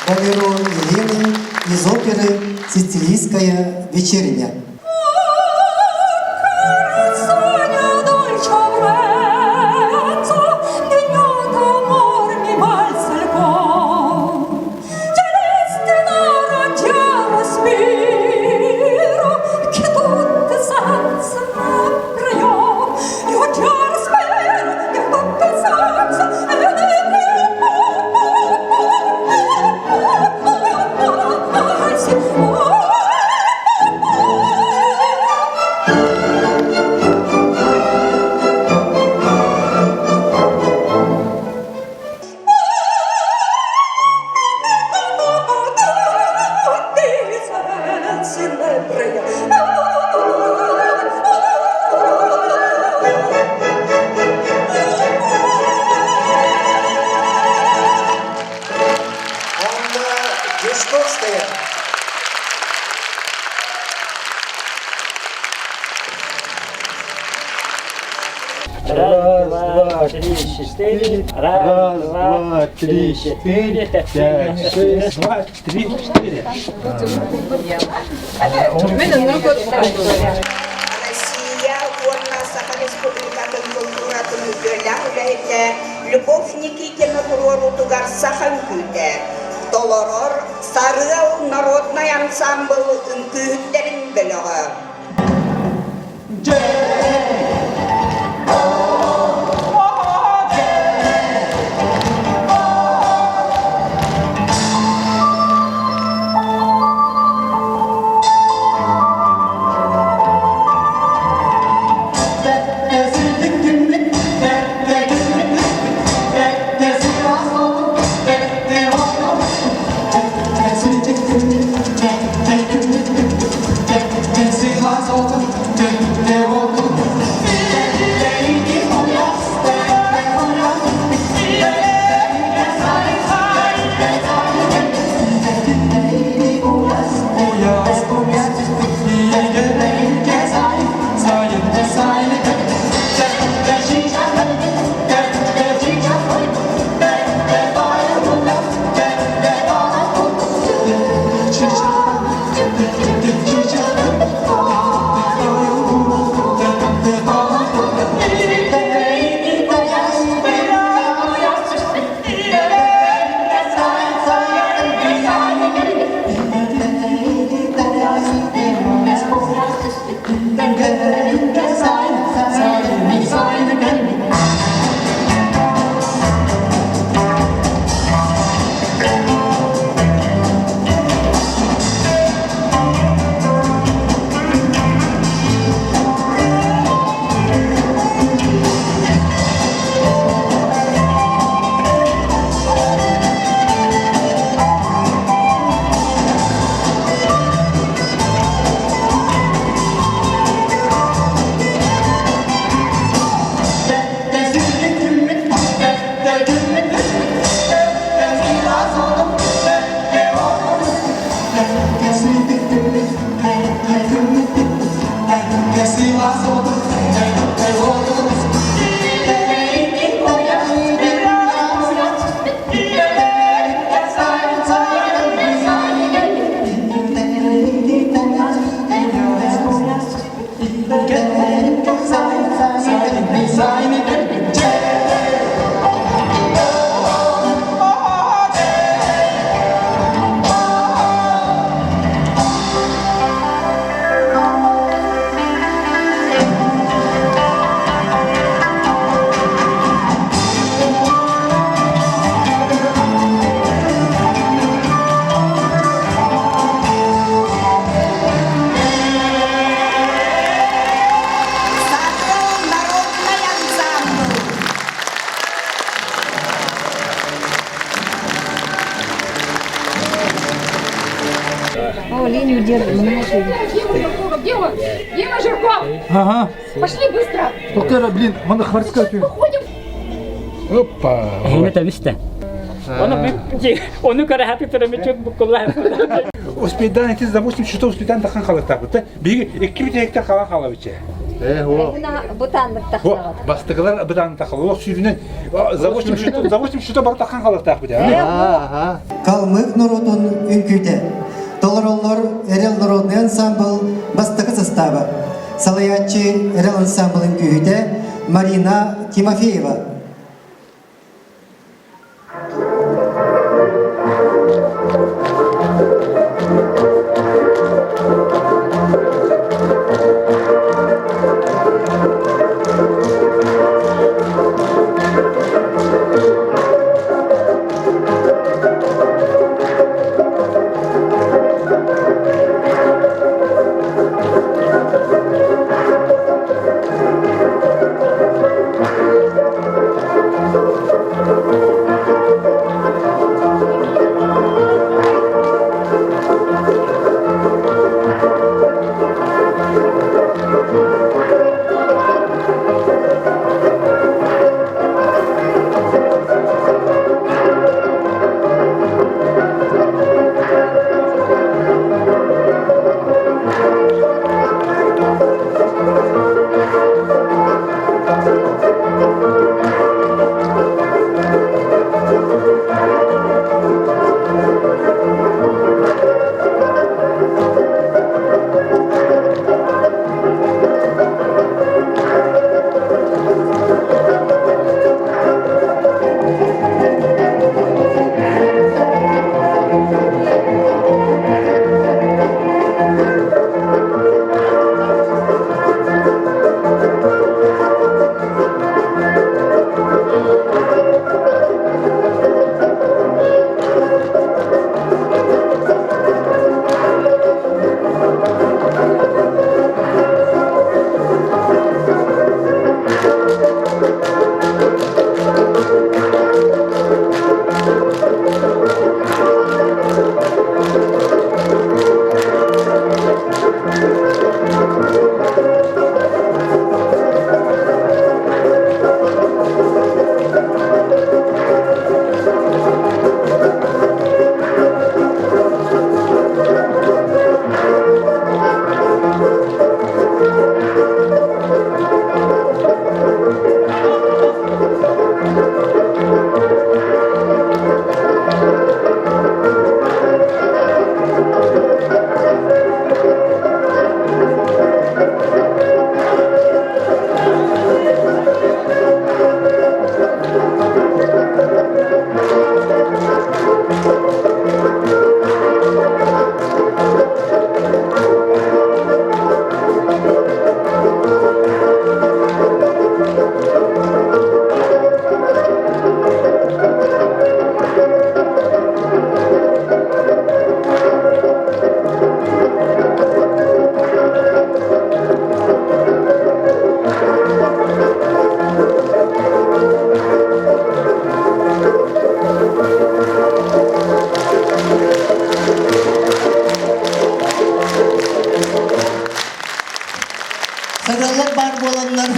Болеро Елены из оперы «Сицилийская вечерня». Анна Дюшковская. Раз, два, три, четыре. Раз, два, три, четыре, пять, шесть, два, три, четыре. Россия уонна Саха Республикатын култууратын үтүөлээх үлэһитэ Любовь Никитина туруоруутугар саха үҥкүүтэ толорор Сарыал народнай ансаамбыл үҥкүүһүттэрин бөлөҕө. Народный ансамбль. О, линию держим, Где он? Дима Жирков! Ага. Пошли быстро! Только, блин, маны хварска Уходим! Опа. Эһине табиста. Оны оны көрө хаты букулла. Успейдан эти за 8 часов успейдан тахан халаттабыт. Биги 2 битекте кала халабыча. Э, о. Бытааннык тахсаҕыт. Бастакылар бытааннык тахсалар. Олох сүүрүнэн за 8 счета, за 8 счета бары таххан халыктаах бит. Калмык норуотун үҥкүүтэ. Толороллор Эрэл народный ансамбл бастакы састааба. Салайааччы Эрэл ансамбл үҥкүүһүтэ Марина Тимофеева. Сарыаллар баар буоланнар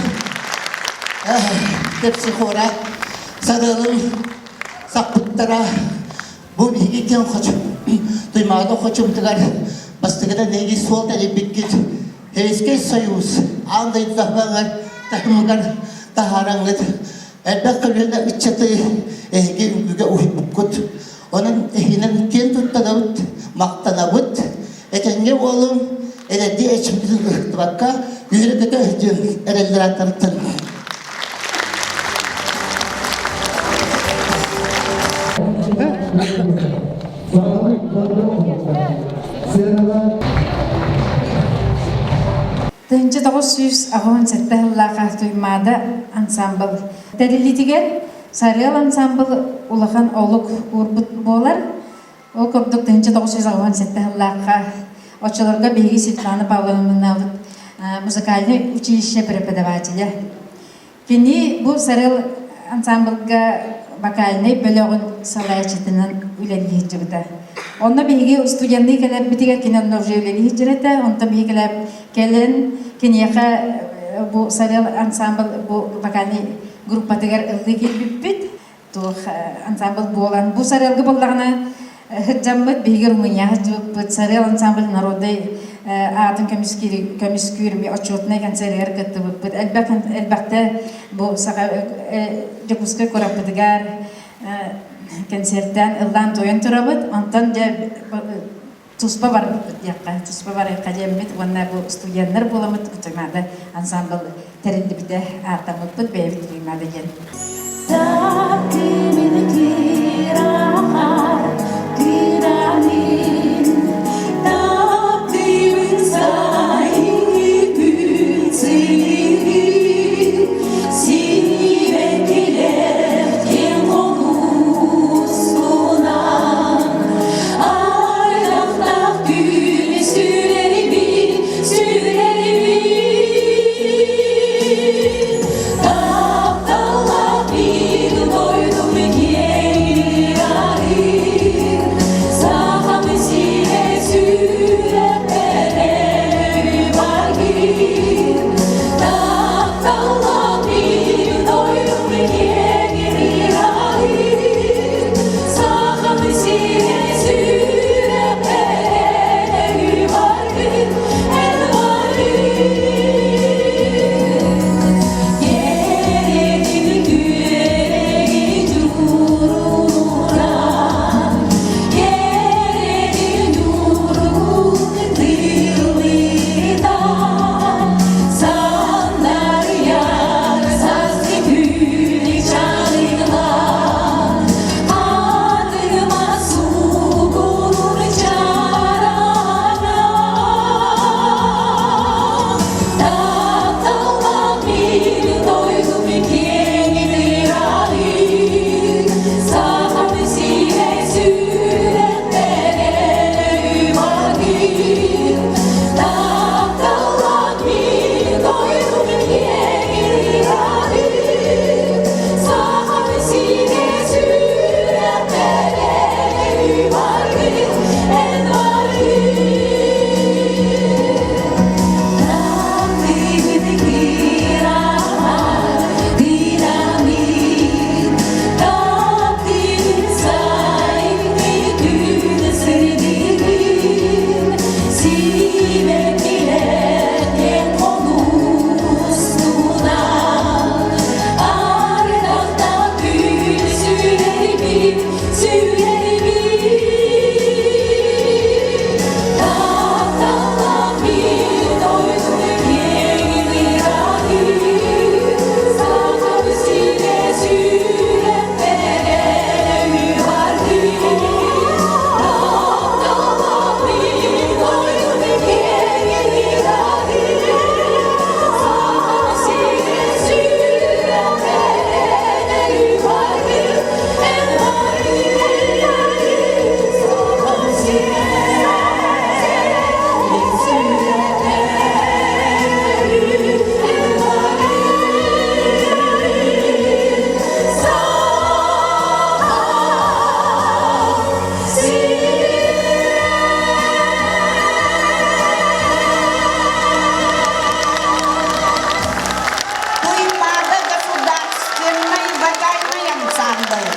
Тепсихора сарыалын саппыттара бу биһиги киэн хочум Туймаада хочумтугар бастакыта нэһиги суол тэрийбиккит Советский Союз аан дойду таһымыгар таһымыгар таһаараҥҥыт элбэх көлүөнэ ыччаты эһиги үҥкүүгэ уһуйбуккут. Онон эһигинэн киэн туттанабыт, махтанабыт. Этэҥҥэ буолуҥ, эрэдди эчиммитин ыһыктыбакка, үөрэ-көтө сылдьыҥ эрэллэр ааттарыттан. 1987 сыллаахха Туймаада ансаамбыл тэриллиитигэр Сарыал ансаамбыл улахан олук уурбут буолар. Ол курдук 1987 сыллаахха оччолорго биһиги Светлана Павловнабыт музыкальнай училище преподавателэ. Кини бу Сарыал ансаамбылга вокальнай бөлөҕүн салайааччытынан үлэлии сылдьыбыта. Онно биһиги студенныы кэлэрбитигэр кини онно уже үлэлии сылдьар этэ. Онтон биһиги кэлэн киниэхэ бу Сарыал ансаамбыл бу вокальнай группатыгар ыллыы киирбиппит. Туох ансаамбыл буолан бу Сарыалга буоллаҕына сылдьаммыт биһиги Румынияҕа сылдьыбыппыт. Сарыал ансамбль народный. аатын көмүскүүр көмүскүүр отчетнай концерыгар кыттыбыппыт. Элбэх элбэхтэ бу саха Дьокуускай куораппытыгар концертаан ыллаан туойан турабыт. Онтон дьэ туспа барбыппыт диэххэ, туспа барыахха диэммит уонна бу студеннар буоламмыт Туймаада ансаамбыл тэриллибитэ ааттаммыппыт бэйэбит Туймаада диэн. Ардахтаах түүнү сүрэрибин, сүрэрибин Тапталлаах биир дойдум киэҥ ыраахын Сахам сирэ сүрэхпэр баргын Тапталлаах биир дойдум киэҥ ыраахын Сахам сирэ Аныма сугур чарана, Тапталлаах мин дойдум киэҥ ыраахын, Сахам сирэ сүрэхпэр баргын. Тапталлаах мин дойдум киэҥ ыраахын, Сахам сирэ сүрэхпэр баргын, эн баргын. Таптыыбын кыраһа кырамын, таптыыбын сайыҥҥы күн сырдыгын, сибэккилэр кэм хонустунан, ардахтаах күн сүрэрбит, сүрэрбит. Тапталлаах мин дойдум киэҥ ыраахын, Сахам сирэ сүрэхпэр баргын. Тапталлаах мин дойдум киэҥ ыраахын, Сахам сирэ сүрэхпэр баргын, эн баргын. Сахам сирэ мин сүрэхпэр эн баргын. Сахам сирэ. Туймаада государственный вокальный ансамбль.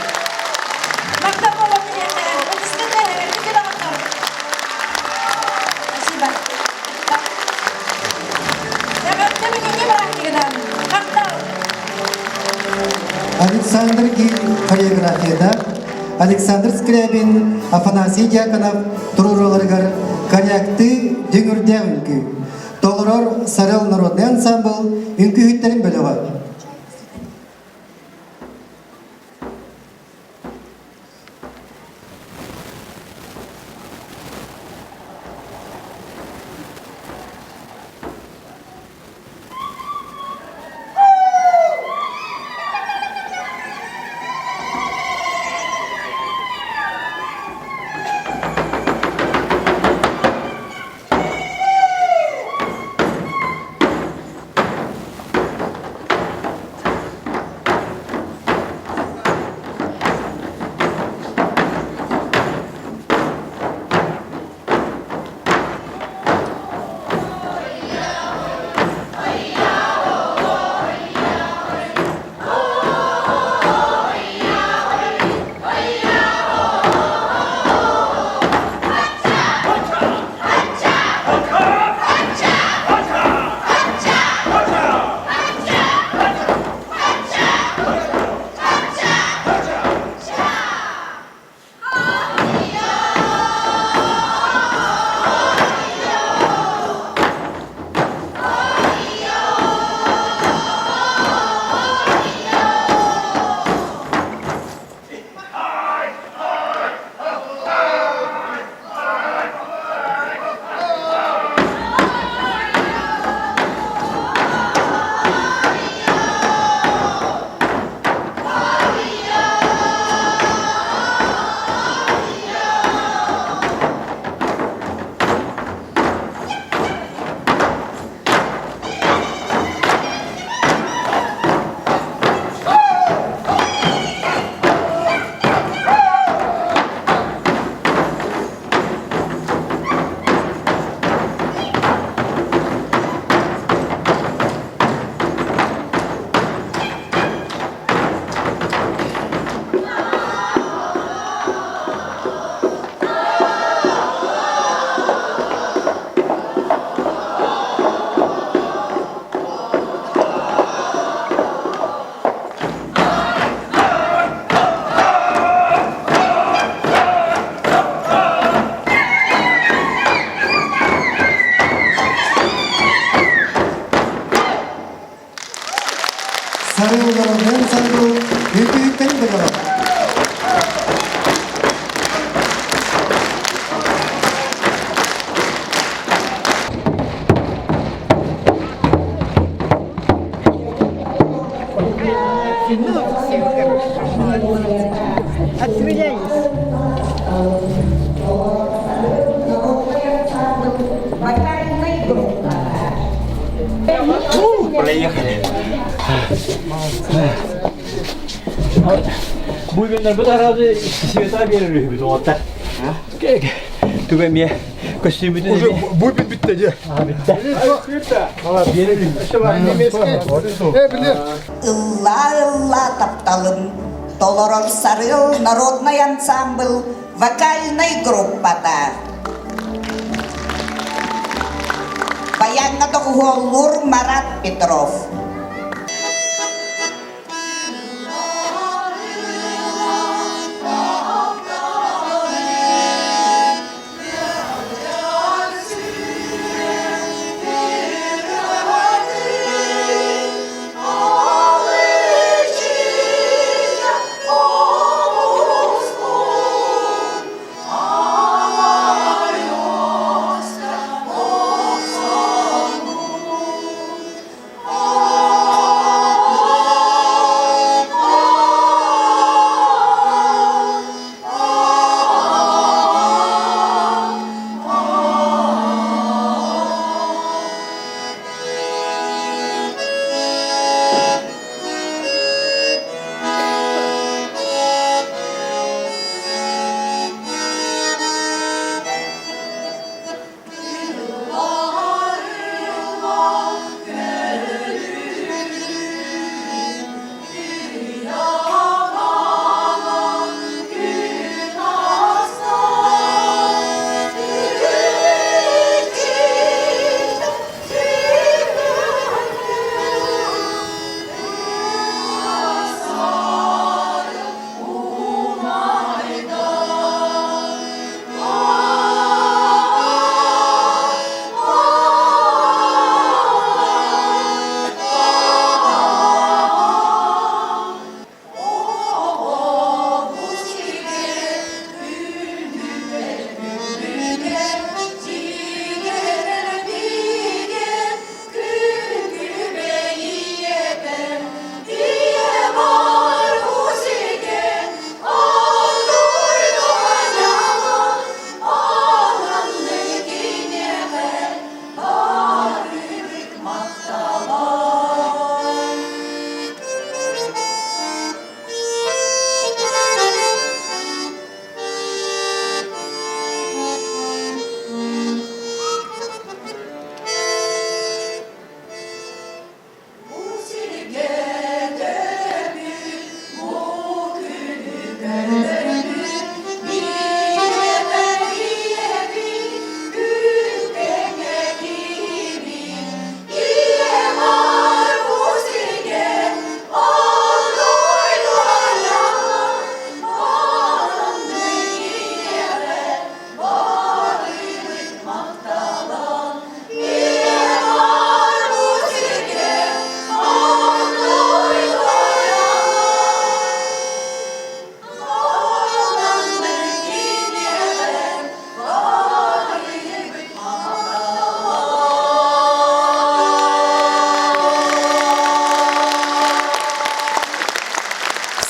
Спасибо. Александр Гиль хореографияда Александр Скрябин, Афанасий Дьяконов туруоруларыгар корякты дүҥүрдээх үҥкүү. Толорор Сарел народный ансамбл үҥкүүһүттэрин бөлөҕө. Бу бу тараады света берер үһүбүт оҕоттар. Түгэн мие көстүүмүтүн Уже бу бүттэ же. Бүттэ. Ыллаа-ыллаа тапталым, толорор Сарыал народнай ансамбл вокальнай группата. Баяҥҥа доҕуһуоллуур Марат Петров.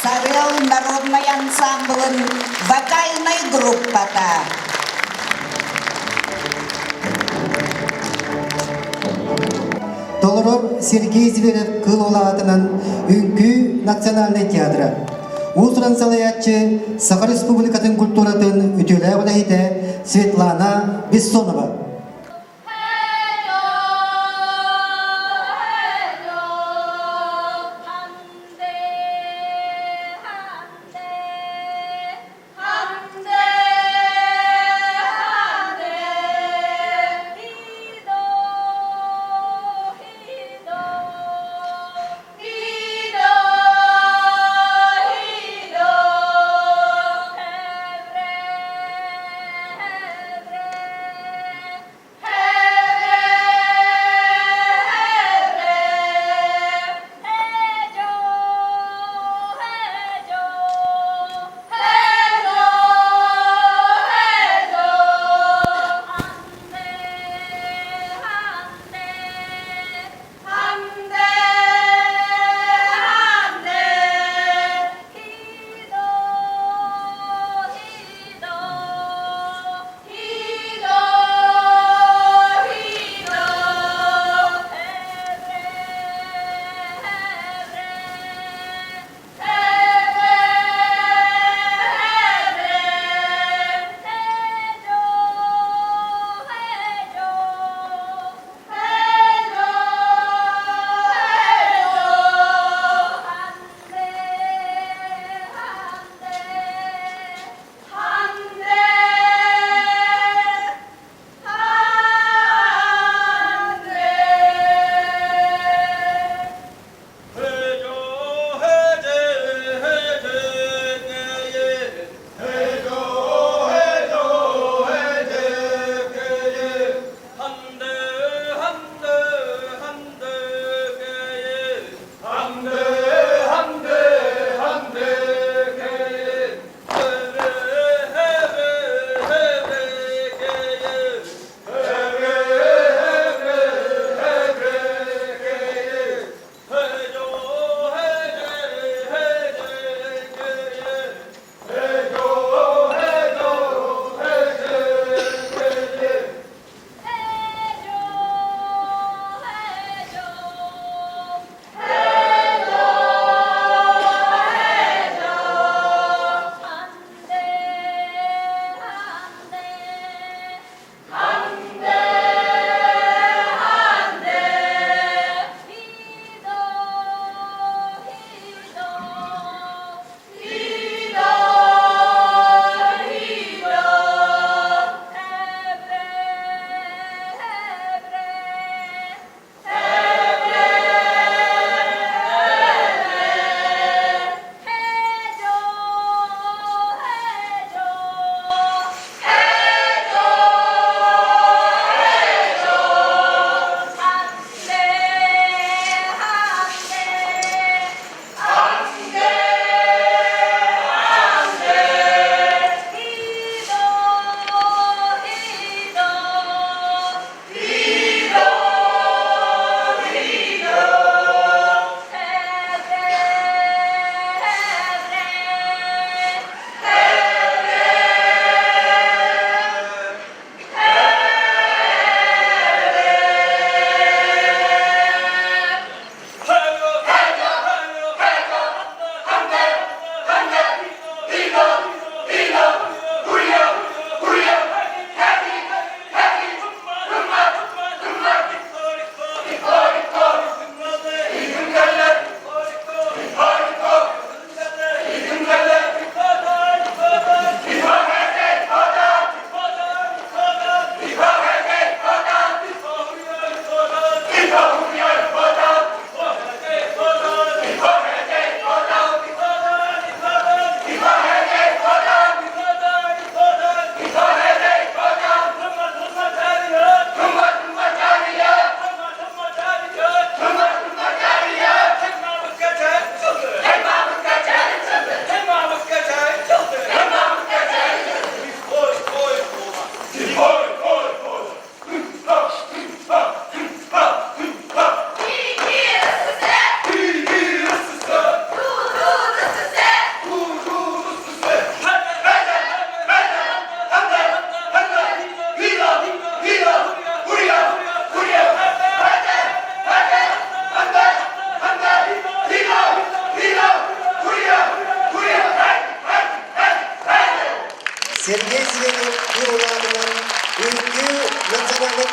Сарыал народнай ансамблын вокальнай группата. Толорор Сергей Зверев кыл улаатынан Үҥкүү национальнай театра. Уус-уран салайааччы Саха Республикатын культуратын үтүөлээх үлэһитэ Светлана Бессонова.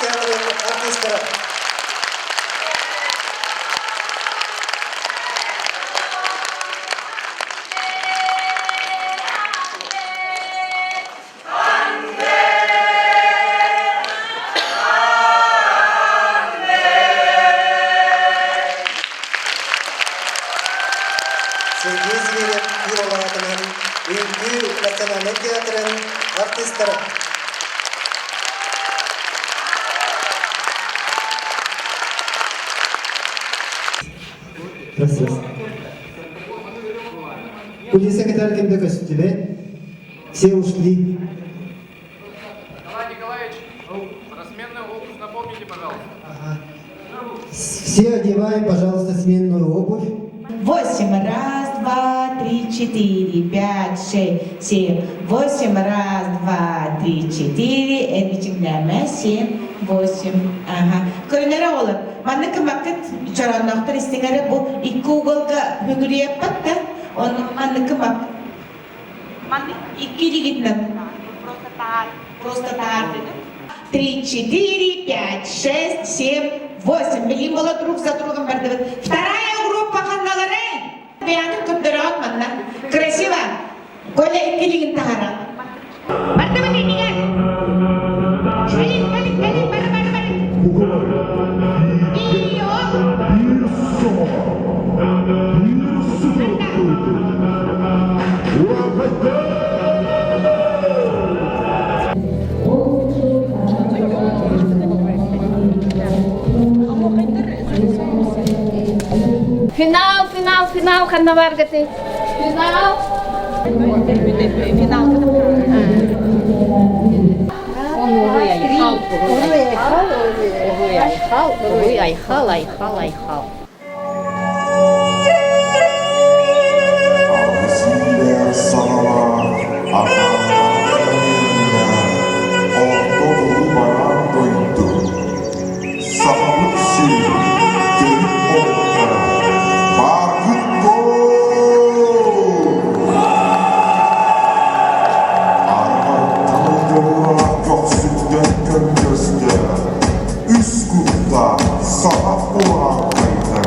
театрын артыыстара. Сергей Зверев юралаатынан Үҥкүү национальнай театрын артыыстара. Кулиса кытар кимде көстүбэт. Все ушли. Николай Николаевич, про сменную обувь напомните, пожалуйста. Ага. Все одеваем, пожалуйста, сменную обувь. Восемь. Раз, два, три, четыре, пять, шесть, семь, восемь. Раз, два, три, четыре. Эргичиҥнээмэ. Семь, восемь. Ага. Көрүнэрэ олор. Манна кымаккыт чоронноохтор истиҥэрэ бу икки уголга бүгүрүйэппэт да. Онно манна кымак Маннык икки илигитинэн просто таар, просто таар Три, четыре, пять, шесть, семь, восемь. Билим была друг за другом бардыбыт. Вторая группа ханналары. Бэйэҕитин көрдөрөҕүт манна. Красиво. Коля икки илигин таһара. Бардыбыт иннигэр. Кэлин, кэлин, кэлин, бары, бары, бары. И оп. Финал, финал, финал ханна баргаты. Финал. Финал. Уруй айхал, уруй айхал, уруй айхал, уруй айхал, айхал, айхал. Саҕалаах Орто улуу бараан дойду Сахабыт сирин төрүт омуктара бааргыт дуо? Арҕаттан ойдоруолаах көхсүттэн көмүрөстөөх үс куттаах саха урааҥхайдара.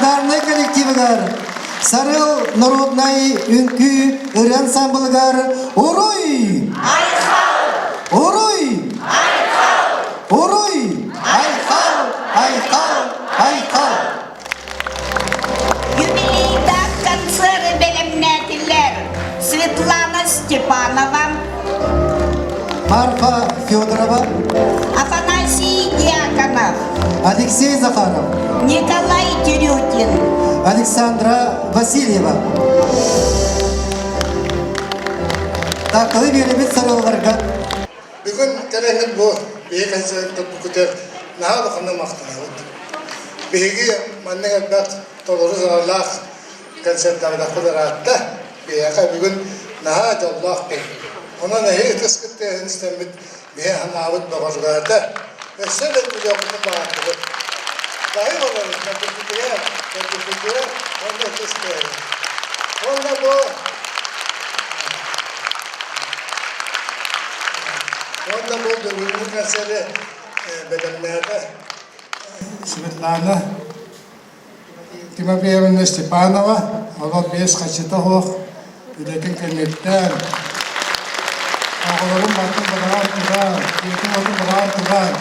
Легендарнай коллективыгар Сарыл народнай үҥкүү ырыа ансамблыгар Уруй! Айхал! Уруй! Айхал! Уруй! Айхал! Айхал! Айхал! Юбилейдаах концеры бэлэмнээтилэр Светлана Степанова, Марфа Федорова, Афанасий Дьяконов, Алексей Захаров, Николай Терютин, Александра Васильева. Тапталы биэрэбит сарыалларга. Бүгүн кэлэҥҥит бу биһиги концертпытыгар наһаа улаханнык махтанабыт. Биһиги маннык элбэх толору саҥалаах концертаабатахпыт ыраатта. Биһиэхэ бүгүн наһаа дьоллоох күн. Онон эһиги ытыскыт тыаһын истэммит биһи санаабыт бөҕөргөөтө. Өссө да үтүөхпүтүн баҕардыбыт. Баһыы олорун көрдүккүтүгэр, көрдүккүтүгэр уонна ытыс тыаһын. Уонна бу уонна бу бүгүҥҥү концеры бэлэмнээтэ Светлана Тимофеевна Степанова олох биэс хаччыта суох үлэтин кэнниттэн оҕолорун бартын бадаҕан туран, дьиэтин-уотун бадаҕан туран,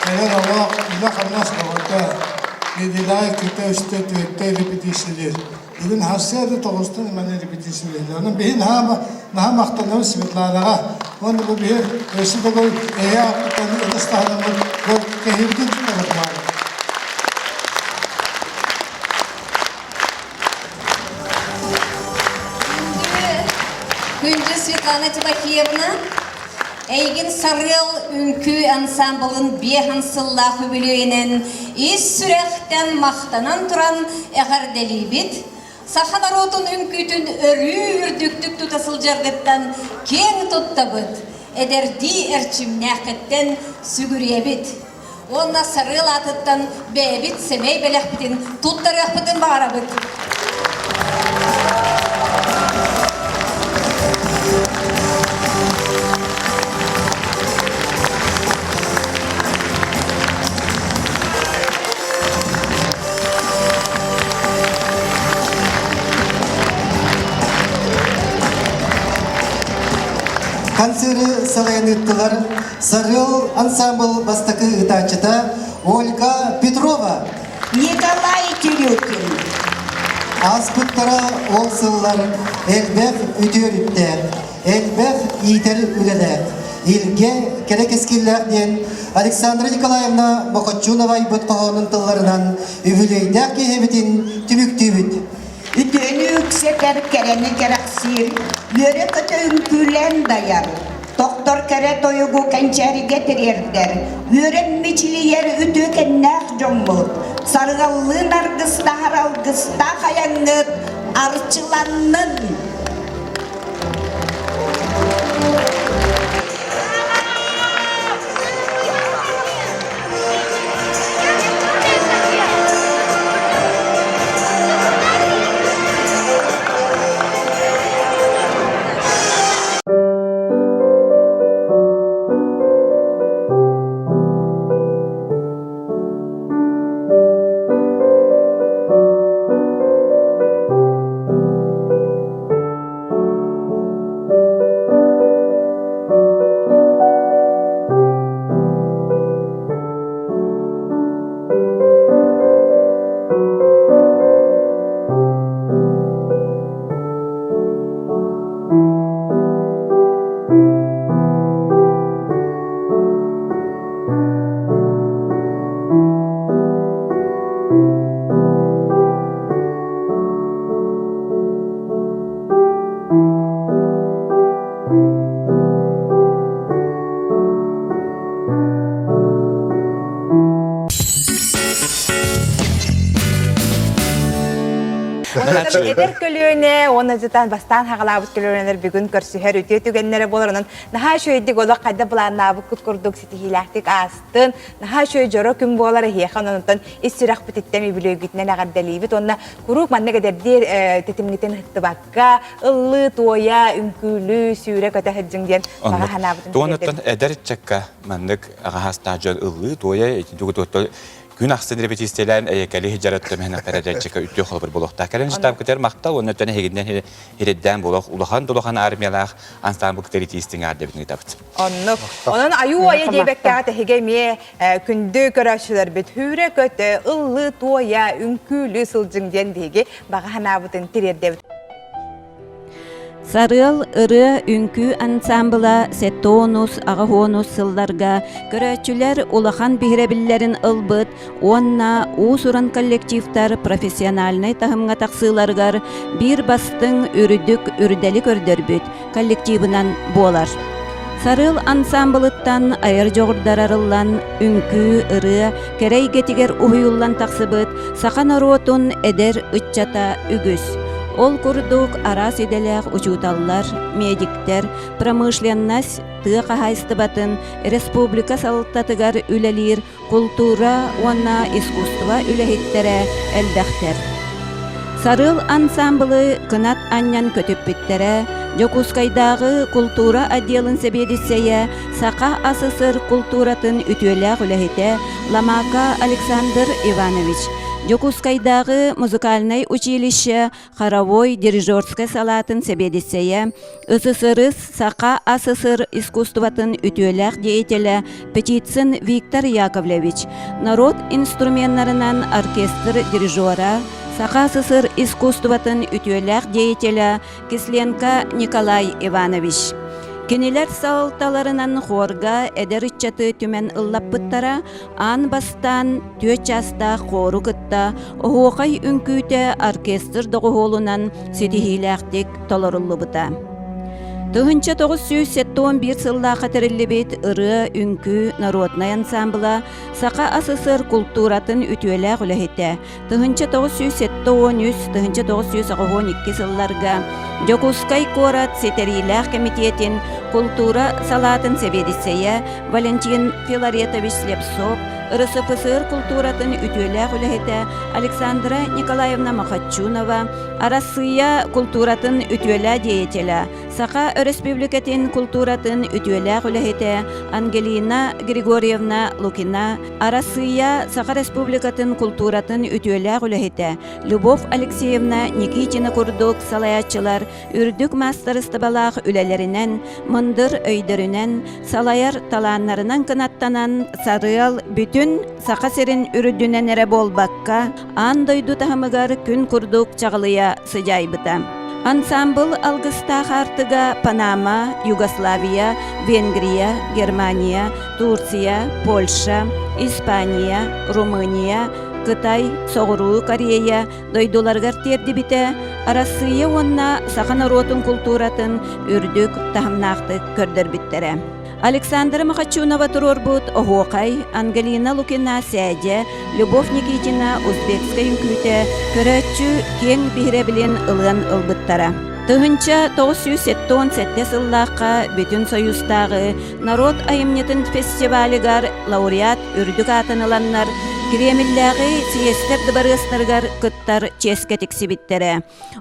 кэлэр олох үлэ-хамнас бөҕөтө, нэдиэлэҕэ иккитэ, үстэ, түөртэ репетициялыыр. Бүгүн сарсыарда тоҕустан манна репетициялыыр. Онон биһи наһаа наһаа махтанабыт Светланаҕа. Уонна бу биһи өссө төгүл эһээ ааппыттан ытыс таһынаммыт бу кэһиибитин туттарбытымаары. Күндү Светлана Тимофеевна, эйигин Сарыал үҥкүү ансамблын биэһэн сыллаах үбүлүөйүнэн ис сүрэхтэн махтанан туран эҕэрдэлиибит. Саха норуотун үҥкүүтүн өрүү үрдүктүк тута сылдьаргыттан киэҥ туттабыт, эдэрдии эрчимнээххиттэн сүгүрүйэбит. Уонна Сарыал аатыттан бэйэбит сэмэй бэлэхпитин туттарыахпытын баҕарабыт. Концеры салайан ыыттылар Сарыал ансамбл бастакы ыытааччыта Ольга Петрова. Николай Терютин. Ааспыттара ол сыллар элбэх үтүөрүттээх, элбэх иитэр үлэлээх, илгэ кэрэ кэскиллээх диэн Александра Николаевна Мохоччунова айбыт хоһоонун тылларынан үбүлүөйдээх киэһэбитин түмүктүүбүт. Үтүөнү үксэтэр, кэрэни кэрэхсиир, үөрэ-көтө үҥкүүлээн дайар, Тохтор кэрэ тойугу кэнчээригэ тириэрдэр, үөрэн мичилийэр үтүөкэннээх дьоммут, сарыаллыын аргыстаһар алгыстаах айаҥҥыт арчыланнын! Эдэр көлүөнэ уонна дьытаан бастаан хаҕалаабыт көлүөнэлэр бүгүн көрсүһэр үтүө түгэннэрэ буолар. Онон наһаа үчүгэйдик олох хайда былааннаабыккыт курдук ситиһиилээхтик аастын. Наһаа үчүгэй дьоро күн буолар эһиэхэ. Онон ис сүрэхпититтэн үбүлүөйгүтүнэн эҕэрдэлиибит уонна куруук маннык эдэрдии тэтимҥитин ыһыктыбакка ыллыы, туойа, үҥкүүлүү, сүүрэ-көтө сылдьыҥ диэн баҕа санаабытын Туонуттан эдэр ыччакка маннык аҕаһаастаах дьон ыллыы, туойа, итинтиги туоттал. күн ахсын репетициялээн эйэкэли дьарыттым хэнэхтэрэ үтүө холобур буолуохтаах. Кэлэн штаб кытар махтал уонна өттөн эһигиннэн хиреддээн буолуох улахан дулахан армиялаах ансамбл кытары тиистиҥ аардабытын ыытабыт. Оннук. Онон айуу айа диэбэккэҕэ тэһигэ эмиэ күндү көрөөччүлэрбит хүүрэ көтө, ыллыы туойа, үҥкүүлүү сылдьыҥ диэн биһиги баҕа санаабытын тириэрдэбит. Сарыал ырыа үҥкүү ансаамбыла сеттонус аҕаһуонус сылларга көрөөччүлэр улахан биһирэбиллэрин ылбыт уонна уус-уран коллективтар профессиональнай таһымҥа тахсыыларыгар биир бастыҥ үрдүк үрдэли көрдөрбүт коллективынан буолар. Сарыал ансаамбылыттан айар дьоҕурдар арыллан, үҥкүү, ырыа кэрэ эйгэтигэр уһуйуллан тахсыбыт саха норуотун эдэр ыччата үгүс. Ол курдук араас идэлээх учууталлар, медиктэр, промышленность, тыа хаһаайыстыбатын, республика салалтатыгар үлэлиир култуура уонна искусство үлэһиттэрэ элбэхтэр. Сарыал ансаамбылы кынат анньан көтүппүттэрэ, Дьокуускайдааҕы култуура отделын сэбиэдиссэйэ, Саха АССР култууратын үтүөлээх үлэһитэ Ламака Александр Иванович, Дьокуускайдааҕы музыкальнай училище хоровой дирижерскай салаатын сэбиэдиссэйэ, СССР Саха АССР искусствотын үтүөлээх деятелэ Птицын Виктор Яковлевич, норуот инструменнарынан оркестр дирижера, Саха СССР искусствотын үтүөлээх деятелэ Кисленко Николай Иванович. Кинилэр салалталарынан хорга эдэр ыччаты түмэн ыллаппыттара, аан бастаан түөрт чаастаах хуору кытта оһуохай үҥкүүтэ оркестр доҕуһуолунан ситиһиилээхтик толоруллубута. 1971 сыллаахха тэриллибит ырыа-үҥкүү народнай ансамбла Саха АССР култууратын үтүөлээх үлэһитэ 1973-1982 сылларга Дьокуускай куорат ситэриилээх кэмитиэтин култуура салаатын сэбиэдиссэйэ Валентин Филаретович Слепцов, РСФСР култууратын үтүөлээх үлэһитэ Александра Николаевна Махачунова, Арассыыйа култууратын үтүөлээх деятелэ, Саха Өрөспүүбүлүкэтин култууратын үтүөлээх үлэһитэ Ангелина Григорьевна Лукина, Арассыыйа Саха Республикатын култууратын үтүөлээх үлэһитэ Любовь Алексеевна Никитина курдук салайааччылар үрдүк маастарыстыбалаах үлэлэринэн, мындыр өйдөрүнэн, салайар талааннарынан кынаттанан Сарыал бүтүн Саха сирин үрдүнэн эрэ буолбакка, аан дойду таһымыгар күн курдук чаҕылыйа сыдьаайбыта. Ансаамбыл алгыстаах аартыга Панама, Югославия, Венгрия, Германия, Турция, Польша, Испания, Румыния, Кытай, Соҕуруу Корея дойдуларыгар тиэрдибитэ, Арассыыйа уонна саха норуотун култууратын үрдүк таһымнаахтык көрдөрбүттэрэ. Александра Махачунова туруорбут Оһуохай, Ангелина Лукина Сээдьэ, Любовь Никитина Узбекскай үҥкүүтэ көрөөччү киэҥ биһирэбилин ылыан ылбыттара. 1977 сыллаахха Бүтүн Союзтааҕы норуот айымньытын фестивалыгар лауреат үрдүк аатын ыланнар Кремллээҕи съезтэр дыбарыастарыгар кыттар чиэскэ тиксибиттэрэ.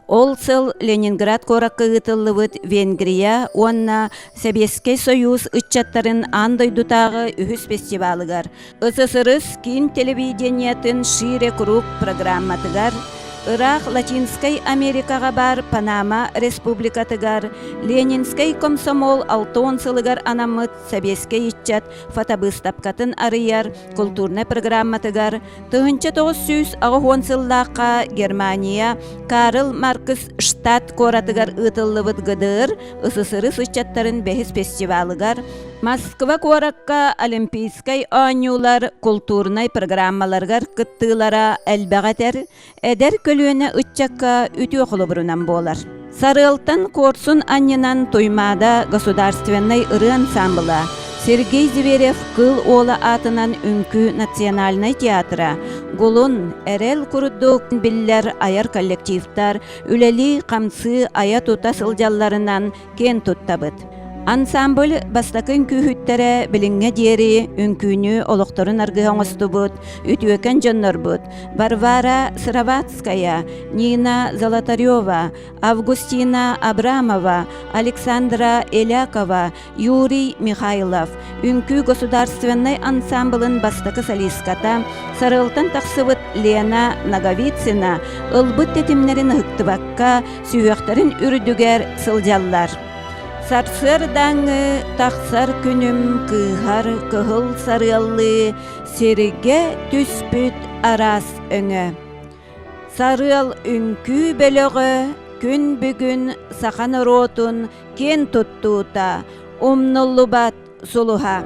Ол сыл Ленинград куоракка ыытыллыбыт Венгрия уонна Сэбиэскэй Сойуус ыччаттарын аан дойдутааҕы үһүс фестивалыгар СССР киин телевидениетын «Шире круг» программатыгар ыраах Латинскай Америкаҕа баар Панама Республикатыгар Ленинскэй комсомол 60 сылыгар анаммыт сэбиэскэй ыччат фотобыыстапкатын арыйар култуурнай программатыгар 1980 сыллаахха Германия Карл Маркс штат куоратыгар ыытыллыбыт ГДР СССР ыччаттарын бэһис фестивалыгар Москва куоракка Олимпийскай оонньуулар култуурунай программаларыгар кыттыылара элбэҕи этэр, эдэр көлүөнэ ыччакка үтүө холобурунан буолар. Сарыалтан куорсун анньынан Туймаада государственнай ырыа ансаамбыла Сергей Зверев Кыыл Уола аатынан үҥкүү национальнай театра, Гулун, Эрэл курдук биллэр айар коллективтар үлэлии-хамсыы айа-тута сылдьалларынан киэн туттабыт. Ансамбль бастакы үҥкүүһүттэрэ билиҥҥэ диэри үҥкүүнү олохторун аргыһа оҥостубут үтүөкэн дьоннорбут Варвара Сыроватская, Нина Золотарева, Августина Абрамова, Александра Элякова, Юрий Михайлов, Үҥкүү государственнай ансамблын бастакы солистката, Сарыалтан тахсыбыт Лена Ноговицына ылбыт тэтимнэрин ыһыктыбакка сүһүөхтэрин үрдүгэр сылдьаллар. Сарсыардааҥҥы тахсар күнүм кыыһар кыһыл сарыаллыы сиргэ түспүт араас өҥө. Сарыал үҥкүү бөлөҕө күн бүгүн саха норуотун киэн туттуута, умнуллубат сулуһа.